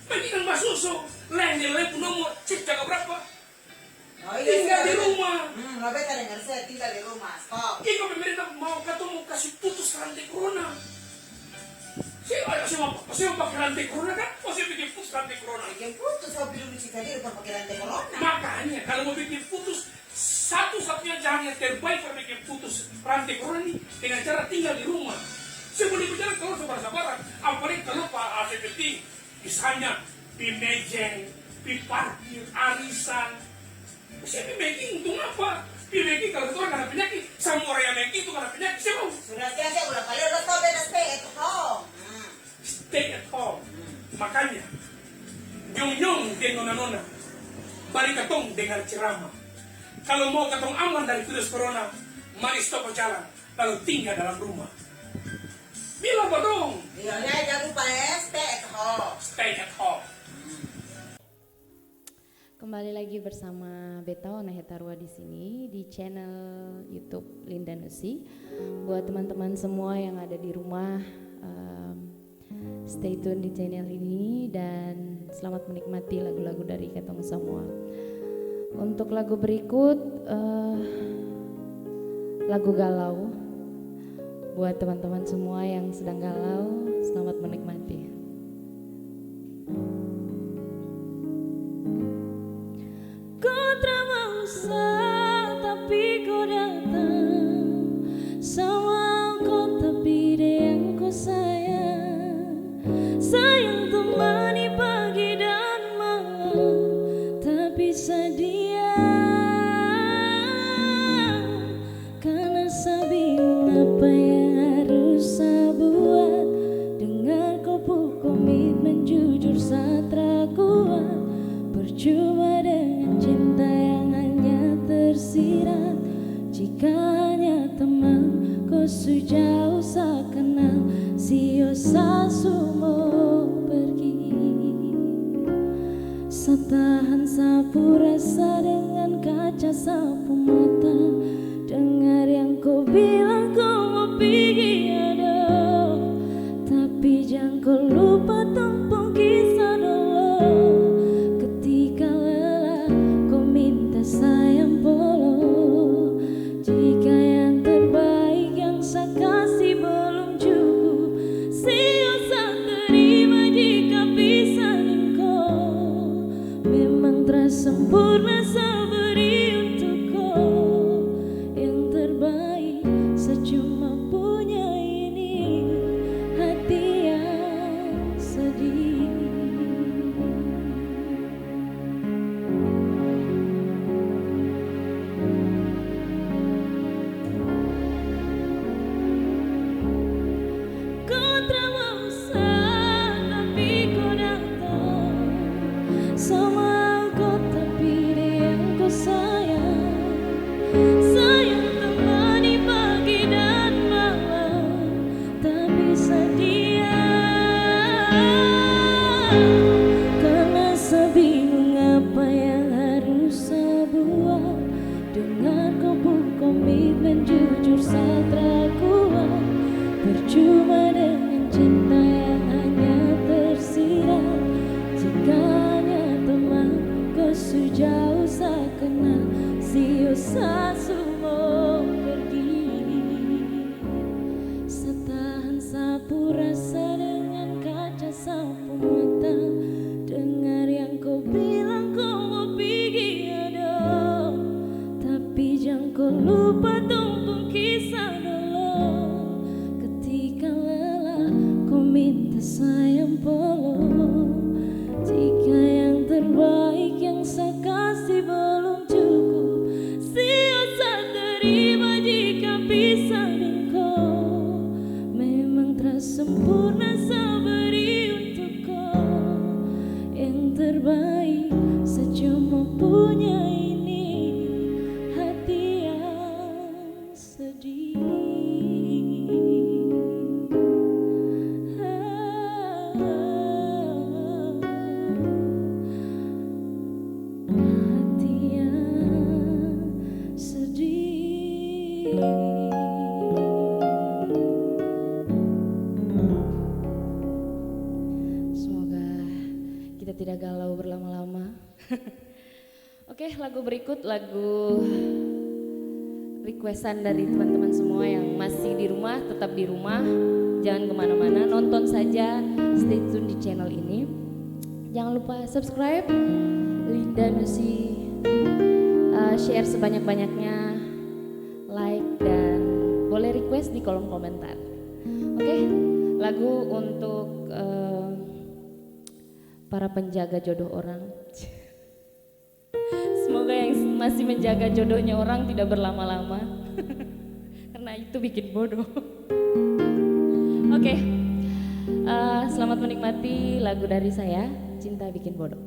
Maeng king kan basoso, laeng deng laeng pung nomor, cek jaga berapa. Oh, iya, tinggal di rumah. Hmm, lo beta dengar saya tinggal di rumah. Stop. Iko pemerintah mau katong mo kasi putus rantai corona. Saya, saya mau, saya mau pakai rantai corona kan? Oh, saya bikin putus rantai corona. Bikin putus, kau bilang bisa jadi bukan pakai rantai corona. Makanya, kalau mau bikin putus, satu-satunya jalan yang terbaik kalau bikin putus rantai corona ini dengan cara tinggal di rumah. Saya boleh berjalan kalau sabar-sabaran. Apalagi kalau Pak A C P T, misalnya, pi mejeng, pi parkir, arisan. Siapa yang biking? Untung apa? Dia biking kalau itu orang kena penyakit, sama orang yang biking itu kena penyakit, siapa? Sudah biasa, udah kali udah tahu beta stay at home. Hmm. Stay at home. Hmm. Makanya, nyong-nyong deng nona-nona, mari katong dengar ceramah. Kalau mau katong aman dari virus corona, mari stop berjalan, lalu tinggal dalam rumah. Bilang pa dong. Iya, iya, jangan lupa ya, stay at home. Stay at home. Hmm. Kembali lagi bersama beta, Ona Hetarua, di sini di channel YouTube Linda Nusi. Buat teman-teman semua yang ada di rumah, em, stay tune di channel ini dan selamat menikmati lagu-lagu dari katong semua. Untuk lagu berikut, eh, lagu galau. Buat teman-teman semua yang sedang galau, selamat menikmati. Ko tra mau sa, tapi ko datang. Sama ko, tapi deng ko sayang. Sayang temani pagi dan malam, tapi sa diam. Karna sa bingung apa yang harus sa buat. Dengar ko pu komitmen, jujur sa tra kuat. Percuma dengan cinta yang hanya tersirat. Jika hanya teman ko su jauh sa kenal, sio sa su mo pergi. Sa tahan sapu rasa dengan kaca sapu mata. Dengar yang ko bilang ko mo pigi, adoh. Tapi jang ko lupa tong pung kisah dolo. Ketika lelah ko minta sayang polo. Jika yang terbaik yang sa kasi belum cukup, sio sa terima jika pisah deng ko. Memang tra sempurna sa beri untuk ko. Yang terbaik sa cuma punya ini, hati yang sedih. Ko tra mau sa, tapi ko datang. Sama ko, tapi deng ko sayang. Sayang temani pagi dan malam, tapi sa diam. Karna sa bingung apa yang harus sa buat. Dengar ko pu komitmen, jujur sa tra kuat. Percuma dengan cinta yang hanya tersirat. Jika hanya teman ko su jauh sa kenal, sio sa su mo pergi. Sa tahan sapu rasa dengan kaca sapu mata. Dengar yang ko bilang ko mo pigi, adoh. Tapi jang ko lupa tong pung kisah dolo. Ketika lelah ko minta sayang polo. Jika yang terbaik yang sa kasi belum cukup, sio sa terima jika pisah deng ko. Memang tra sempurna sa beri untuk ko. Yang terbaik sa cuma punya ini, hati Tidak galau berlama-lama. Oke, lagu berikut, lagu requestan dari teman-teman semua yang masih di rumah, tetap di rumah, jangan kemana-mana, nonton saja, stay tune di channel ini. Jangan lupa subscribe Linda Nusi, eh, share sebanyak-banyaknya, like, dan boleh request di kolom komentar. Oke, lagu untuk, eh, para penjaga jodoh orang. Semoga yang masih menjaga jodohnya orang tidak berlama-lama. Karena itu bikin bodoh. Oke. Eh, selamat menikmati lagu dari saya, Cinta Bikin Bodoh.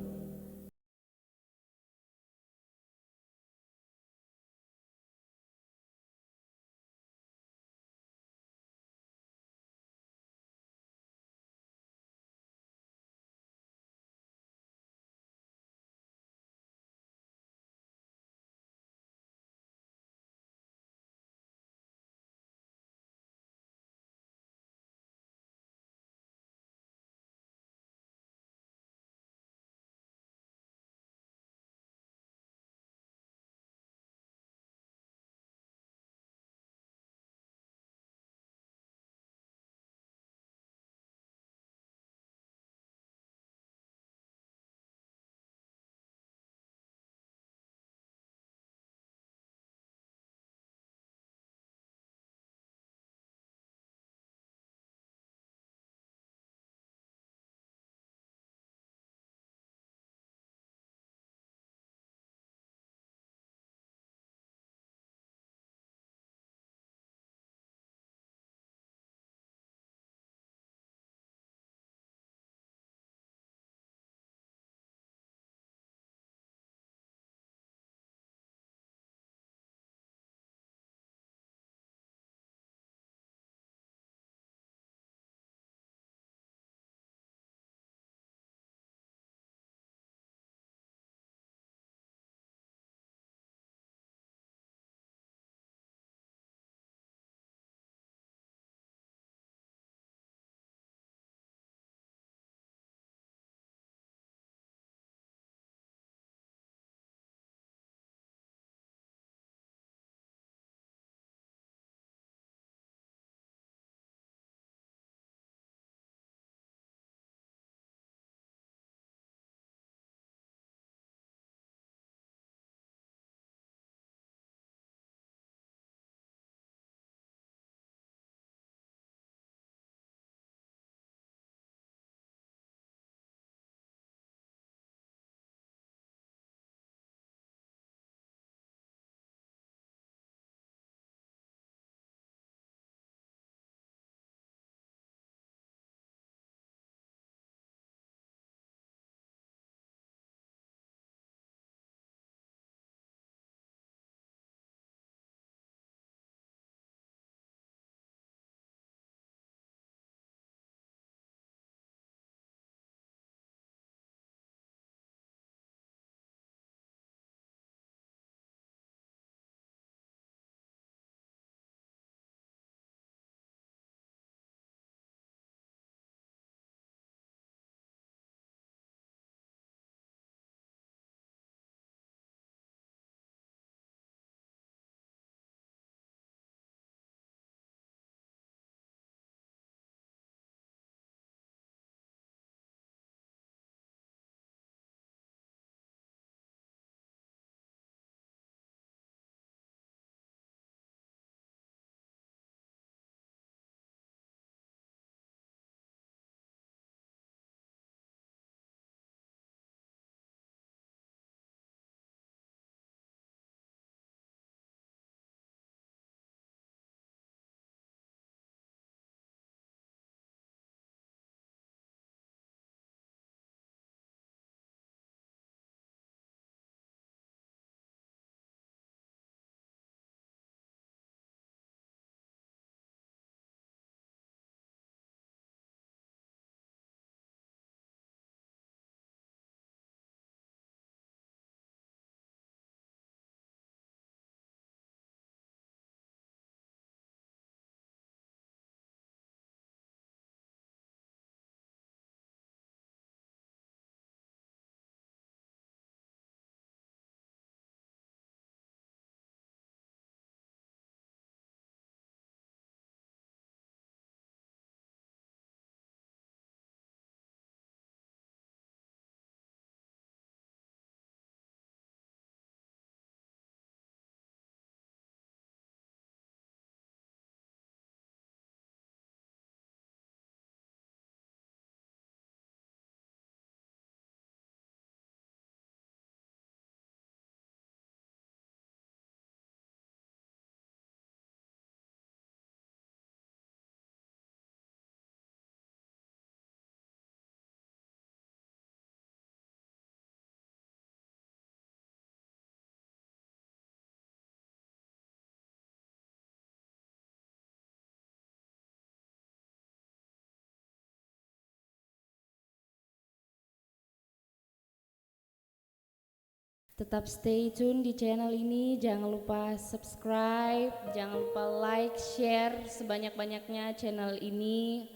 Tetap stay tune di channel ini, jangan lupa subscribe, jangan lupa like, share sebanyak-banyaknya channel ini,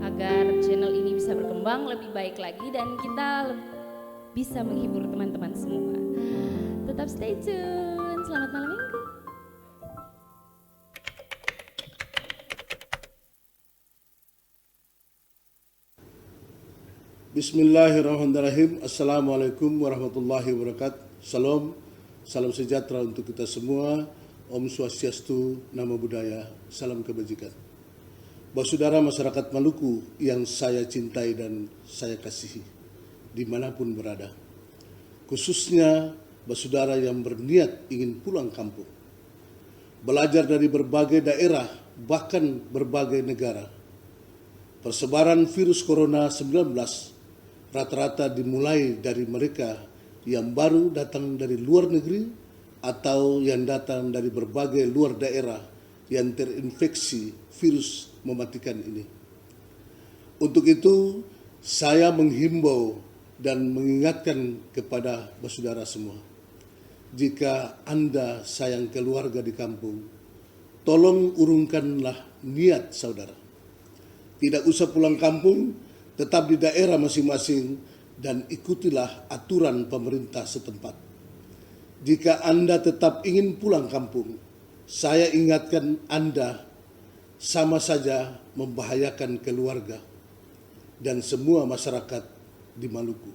agar channel ini bisa berkembang lebih baik lagi dan kita leb-, bisa menghibur teman-teman semua. Tetap stay tune, selamat malam minggu. Bismillahirrahmanirrahim. Assalamualaikum warahmatullahi wabarakatuh. Shalom. Salam sejahtera untuk kita semua. Om Swastiastu, Namo Buddhaya, salam kebajikan. Basudara masyarakat Maluku yang saya cintai dan saya kasihi, dimanapun berada, khususnya basudara yang berniat ingin pulang kampung, belajar dari berbagai daerah, bahkan berbagai negara. Persebaran virus corona sembilan belas rata-rata dimulai dari mereka yang baru datang dari luar negeri atau yang datang dari berbagai luar daerah yang terinfeksi virus mematikan ini. Untuk itu, saya menghimbau dan mengingatkan kepada basudara semua, jika Anda sayang keluarga di kampung, tolong urungkanlah niat saudara. Tidak usah pulang kampung, tetap di daerah masing-masing dan ikutilah aturan pemerintah setempat. Jika Anda tetap ingin pulang kampung, saya ingatkan Anda sama saja membahayakan keluarga dan semua masyarakat di Maluku.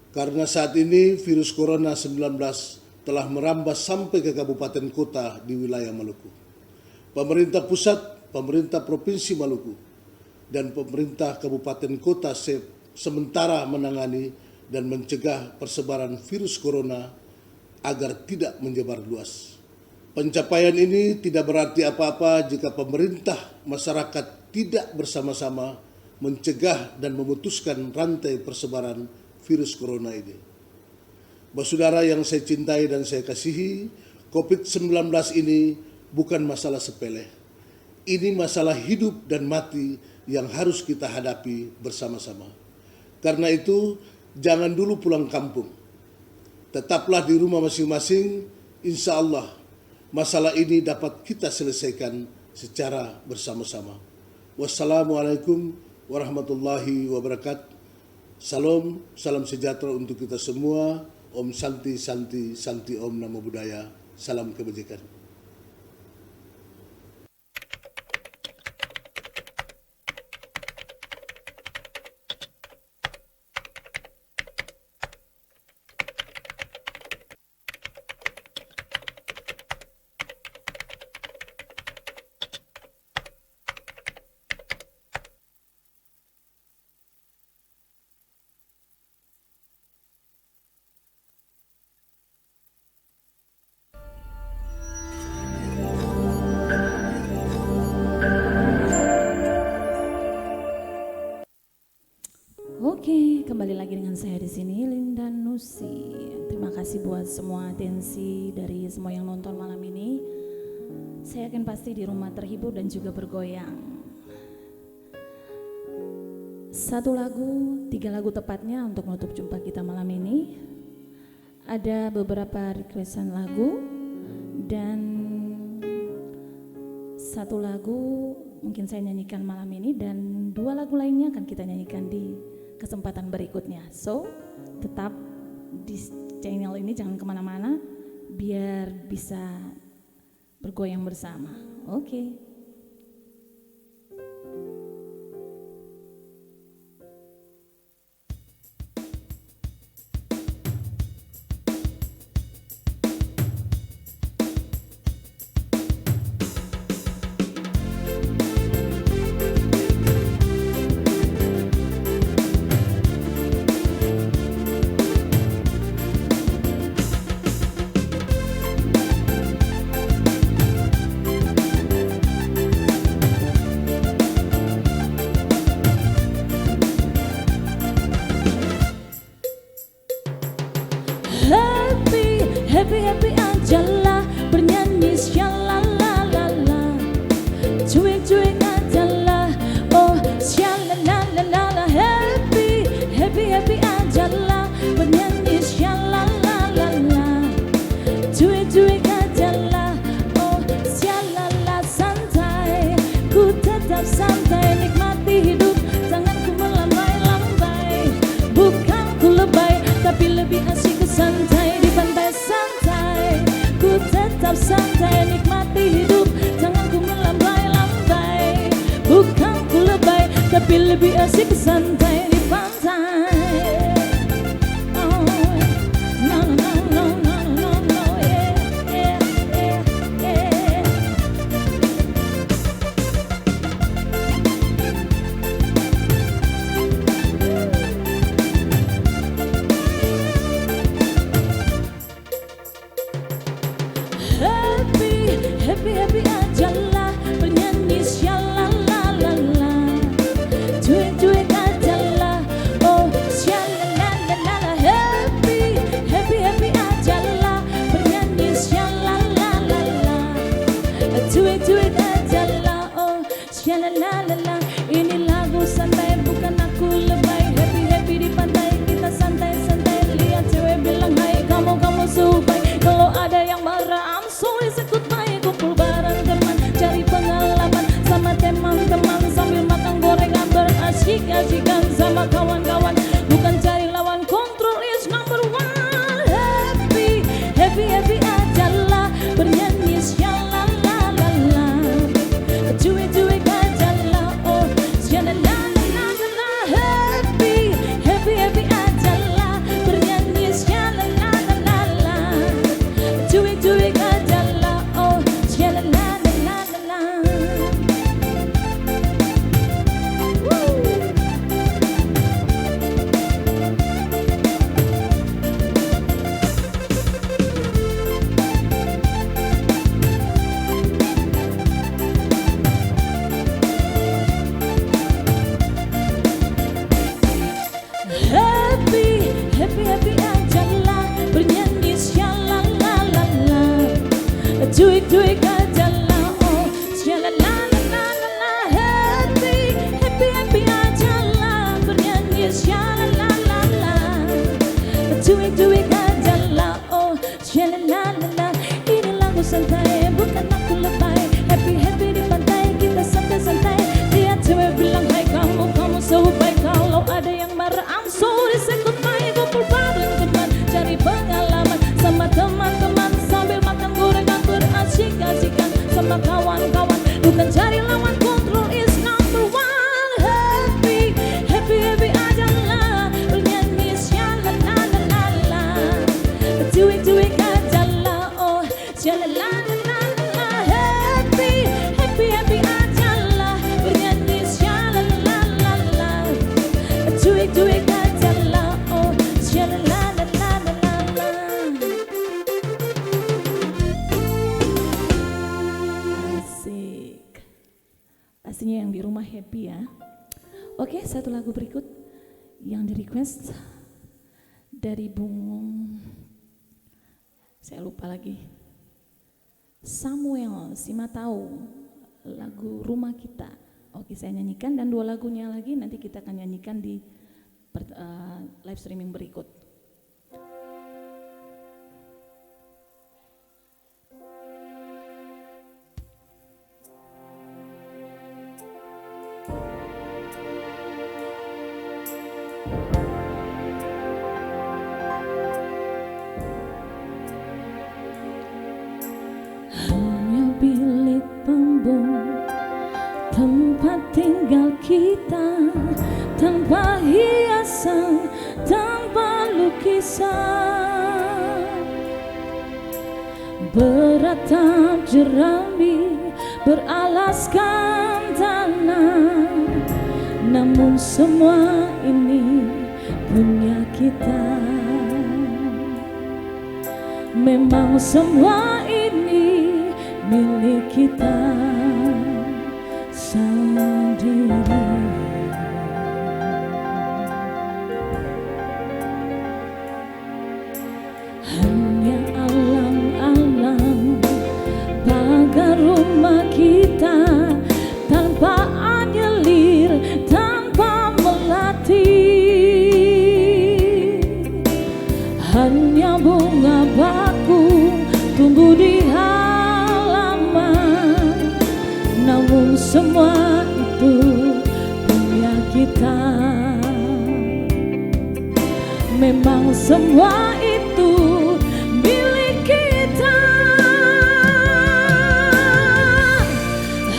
Karena saat ini virus corona sembilan belas telah merambah sampai ke kabupaten kota di wilayah Maluku. Pemerintah pusat, pemerintah Provinsi Maluku, dan pemerintah kabupaten kota se-, sementara menangani dan mencegah persebaran virus corona agar tidak menyebar luas. Pencapaian ini tidak berarti apa-apa jika pemerintah, masyarakat tidak bersama-sama mencegah dan memutuskan rantai persebaran virus corona ini. Basudara yang saya cintai dan saya kasihi, covid sembilan belas ini bukan masalah sepele. Ini masalah hidup dan mati yang harus kita hadapi bersama-sama. Karena itu, jangan dulu pulang kampung. Tetaplah di rumah masing-masing, insya Allah masalah ini dapat kita selesaikan secara bersama-sama. Wassalamualaikum warahmatullahi wabarakatuh. Shalom, salam sejahtera untuk kita semua. Om Santi, Santi, Santi Om Namo Buddhaya. Salam kebajikan. Oke, kembali lagi dengan saya di sini, Linda Nusi. Terima kasih buat semua atensi dari semua yang nonton malam ini. Saya yakin pasti di rumah terhibur dan juga bergoyang. Satu lagu, tiga lagu tepatnya untuk menutup jumpa kita malam ini. Ada beberapa requestan lagu, dan satu lagu mungkin saya nyanyikan malam ini, dan dua lagu lainnya akan kita nyanyikan di kesempatan berikutnya. So, tetap di channel ini, jangan kemana-mana, biar bisa bergoyang bersama. Oke. Asik santai di pantai. Oh, no, no, no, yeah, yeah, yeah, yeah. Happy, happy, happy ajalah, bernyanyi syalalala. Cuek-cuek ajalah, oh, syalalala. Happy, happy, happy ajalah, bernyanyi syalalala. Cuek-cuek ajalah, oh, syalalala. Ini lagu santai, bukan aku lebay. Happy-happy di pantai, kita santai-santai. Lihat cewek bilang, "Hai kamu, kamu so bae." Kalau ada yang marah, I'm sorry, say goodbye. Kumpul bareng teman, cari pengalaman sama teman-teman. Sambil makan gorengan, berasyik-asyikan sama kawan-kawan. Bukan cari lawan, control is number one. Happy, happy, happy ajalah, bernyanyi syalalala. Cuek-cuek ajalah, oh, syalalala. Happy, happy, happy ajalah, bernyanyi syalalala. Cuek-cuek ajalah, oh, syalalala. Happy, happy, happy ajalah, bernyanyi syalalala. Cuek-cuek ajalah, oh, syalalala. Happy, happy, happy ajalah, bernyanyi syalalala. Cuek-cuek ajalah, oh, syalalala. Ini lagu santai, bukan aku lebay. Happy-happy di pantai, kita santai-santai. Lihat cewek bilang, "Hai kamu, kamu so bae." Kalau ada yang marah, I'm sorry, say goodbye. Kumpul bareng teman, cari pengalaman sama teman-teman. Sambil makan gorengan, berasyik-asyikan sama kawan-kawan. Bukan cari lawan, control is number one. Happy, happy, happy ajalah, bernyanyi syalalala. Cuek-cuek ajalah, oh, syalalala. Happy, happy, happy ajalah, bernyanyi syalalala. Cuek-cuek ajalah, oh, syalalala. Asik. Pastinya yang di rumah happy ya. Oke, satu lagu berikut yang di-request dari Bung, saya lupa lagi. Samuel Simatau, lagu Rumah Kita. Oke, saya nyanyikan dan dua lagunya lagi nanti kita akan nyanyikan di per-, eh, live streaming berikut. Hanya bilik pembong tempat tinggal kita, tanpa hiasan, tanpa lukisan. Beratap jerami, beralaskan tanah, namun semua ini punya kita. Memang semua ini milik kita sendiri. Hanya alang-alang pagar rumah kita, tanpa anyelir, tanpa melati. Hanya bunga bakung tumbuh di halaman, namun semua itu punya kita. Memang semua itu milik kita.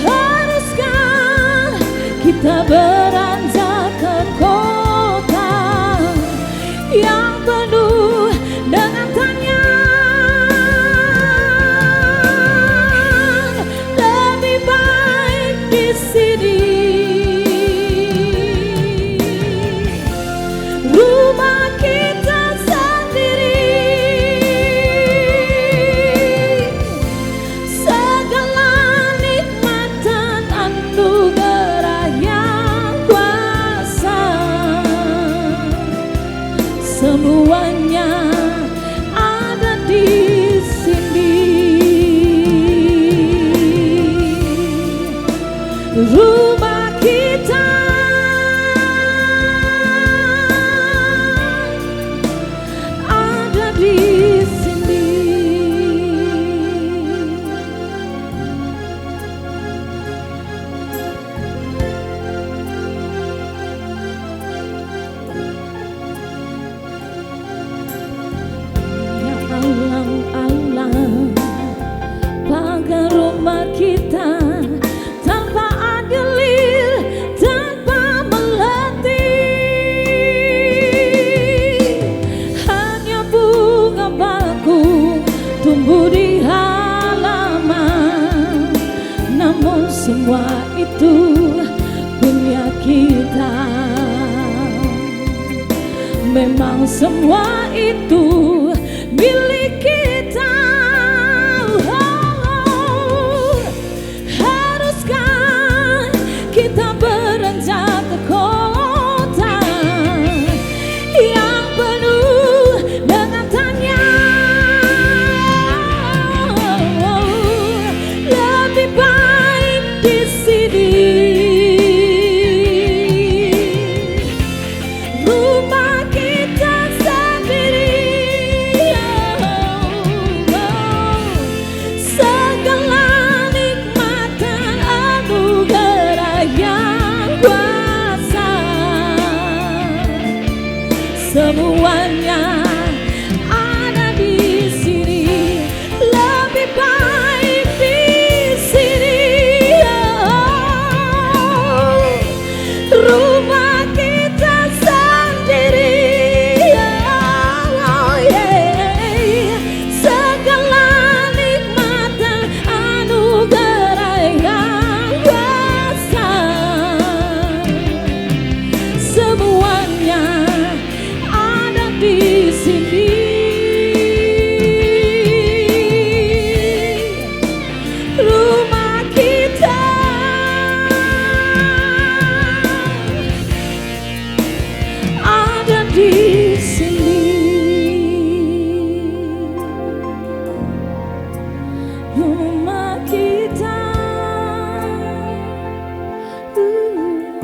Haruskah kita beranjak ke Semua itu punya kita. Memang semua itu milik kita. Oh, haruskah kita beranjak ke kota yang penuh dengan tanya? Lebih baik di sini. Rumah kita sendiri, oh, oh. Segala nikmat dan anugerah yang kuasa, semuanya ada di sini. Lebih baik di sini, oh. Rumah kita sendiri, oh, yeah. Segala nikmat dan anugerah yang kuasa, semuanya ada di sini. Rumah kita ada di sini. Rumah kita, uh,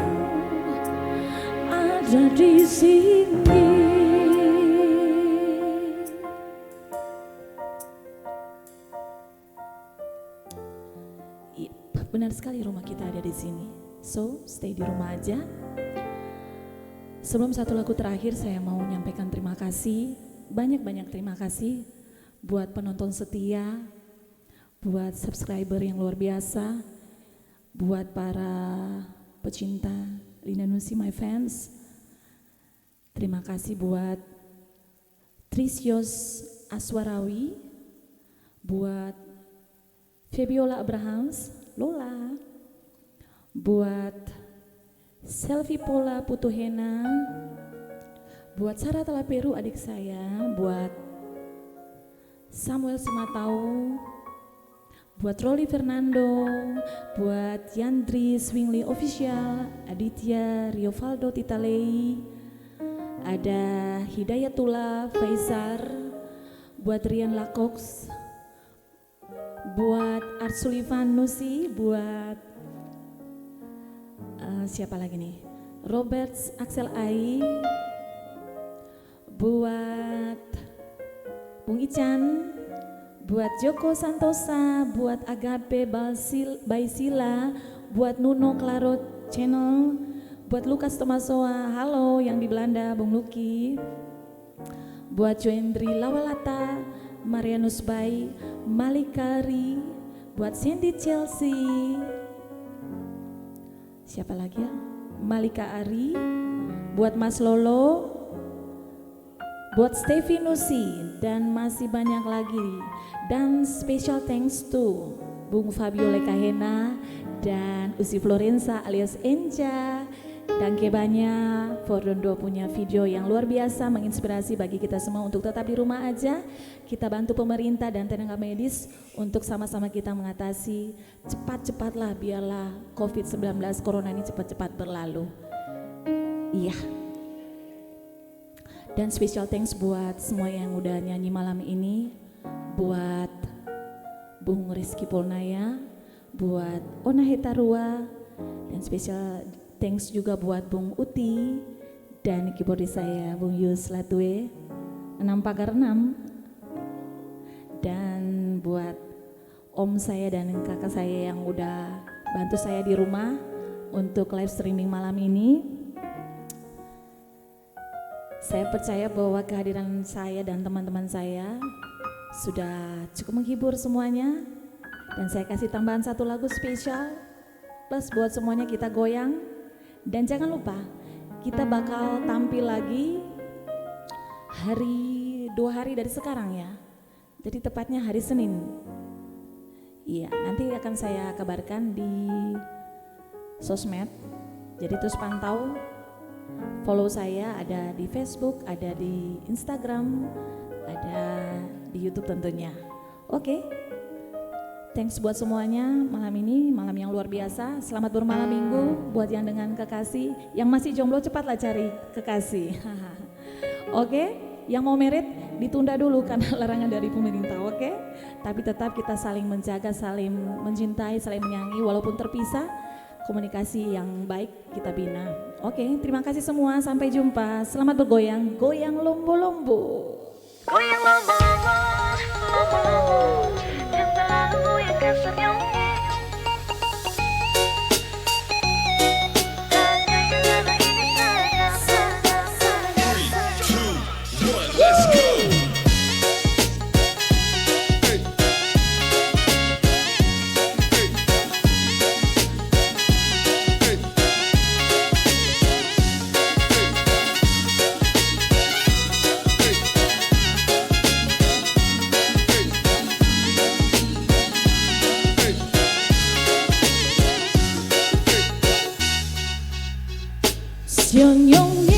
ada di sini. Iya, benar sekali, rumah kita ada di sini. So, stay di rumah aja. Sebelum satu lagu terakhir, saya mau nyampaikan terima kasih, banyak-banyak terima kasih buat penonton setia, buat subscriber yang luar biasa, buat para pecinta Lina Nusi, my fans. Terima kasih buat Trisios Aswarawi, buat Febiola Abrahams, Lola, buat Selvi Pola Putuhena, buat Sarah Talaperu adik saya, buat Samuel Simatau, buat Rolly Fernando, buat Yandri Swingly Official, Aditya Riovaldo Titalei, ada Hidayatullah Faisar, buat Rian Lakox, buat Art Sullivan Nusi, buat, eh, siapa lagi nih? Robert Axel Ai, buat Bung Ican, buat Joko Santosa, buat Agape Balsil-, Baisila, buat Nuno Claro Channel, buat Lukas Tomasoa, halo, yang di Belanda, Bung Luki. Buat Joendri Lawalata, Marianus Bai, Malika Ari, buat Sandy Chelsea. Siapa lagi ya? Malika Ari, buat Mas Lolo, buat Stevi Nusi, dan masih banyak lagi. Dan special thanks to Bung Fabio Lekahena dan Usi Florensa alias Enca. Danke banya for dong dua punya video yang luar biasa menginspirasi bagi kita semua untuk tetap di rumah aja. Kita bantu pemerintah dan tenaga medis untuk sama-sama kita mengatasi cepat-cepatlah, biarlah covid sembilan belas corona ini cepat-cepat berlalu. Iya. Dan special thanks buat semua yang udah nyanyi malam ini, buat Bung Rizky Polnaya, buat Ona Hetarua, dan special thanks juga buat Bung Uti dan keyboardis saya, Bung Yus Latue, enam pagar enam. Dan buat om saya dan kakak saya yang udah bantu saya di rumah untuk live streaming malam ini. Saya percaya bahwa kehadiran saya dan teman-teman saya sudah cukup menghibur semuanya. Dan saya kasih tambahan satu lagu spesial. Plus buat semuanya kita goyang. Dan jangan lupa, kita bakal tampil lagi hari, dua hari dari sekarang ya. Jadi tepatnya hari Senin. Iya, nanti akan saya kabarkan di sosmed. Jadi terus pantau, follow saya, ada di Facebook, ada di Instagram, ada di YouTube tentunya. Oke. Thanks buat semuanya malam ini, malam yang luar biasa. Selamat bermalam minggu buat yang dengan kekasih, yang masih jomblo cepatlah cari kekasih. Oke, yang mau married ditunda dulu karena larangan dari pemerintah, oke? Tapi tetap kita saling menjaga, saling mencintai, saling menyayangi, walaupun terpisah, komunikasi yang baik kita bina. Oke, terima kasih semua, sampai jumpa. Selamat bergoyang, goyang lombo-lombo. Goyang lomba-lomba, lomba-lomba, yang selalu goyang kasar nyong. Three, two, one, let's go. Siang nyong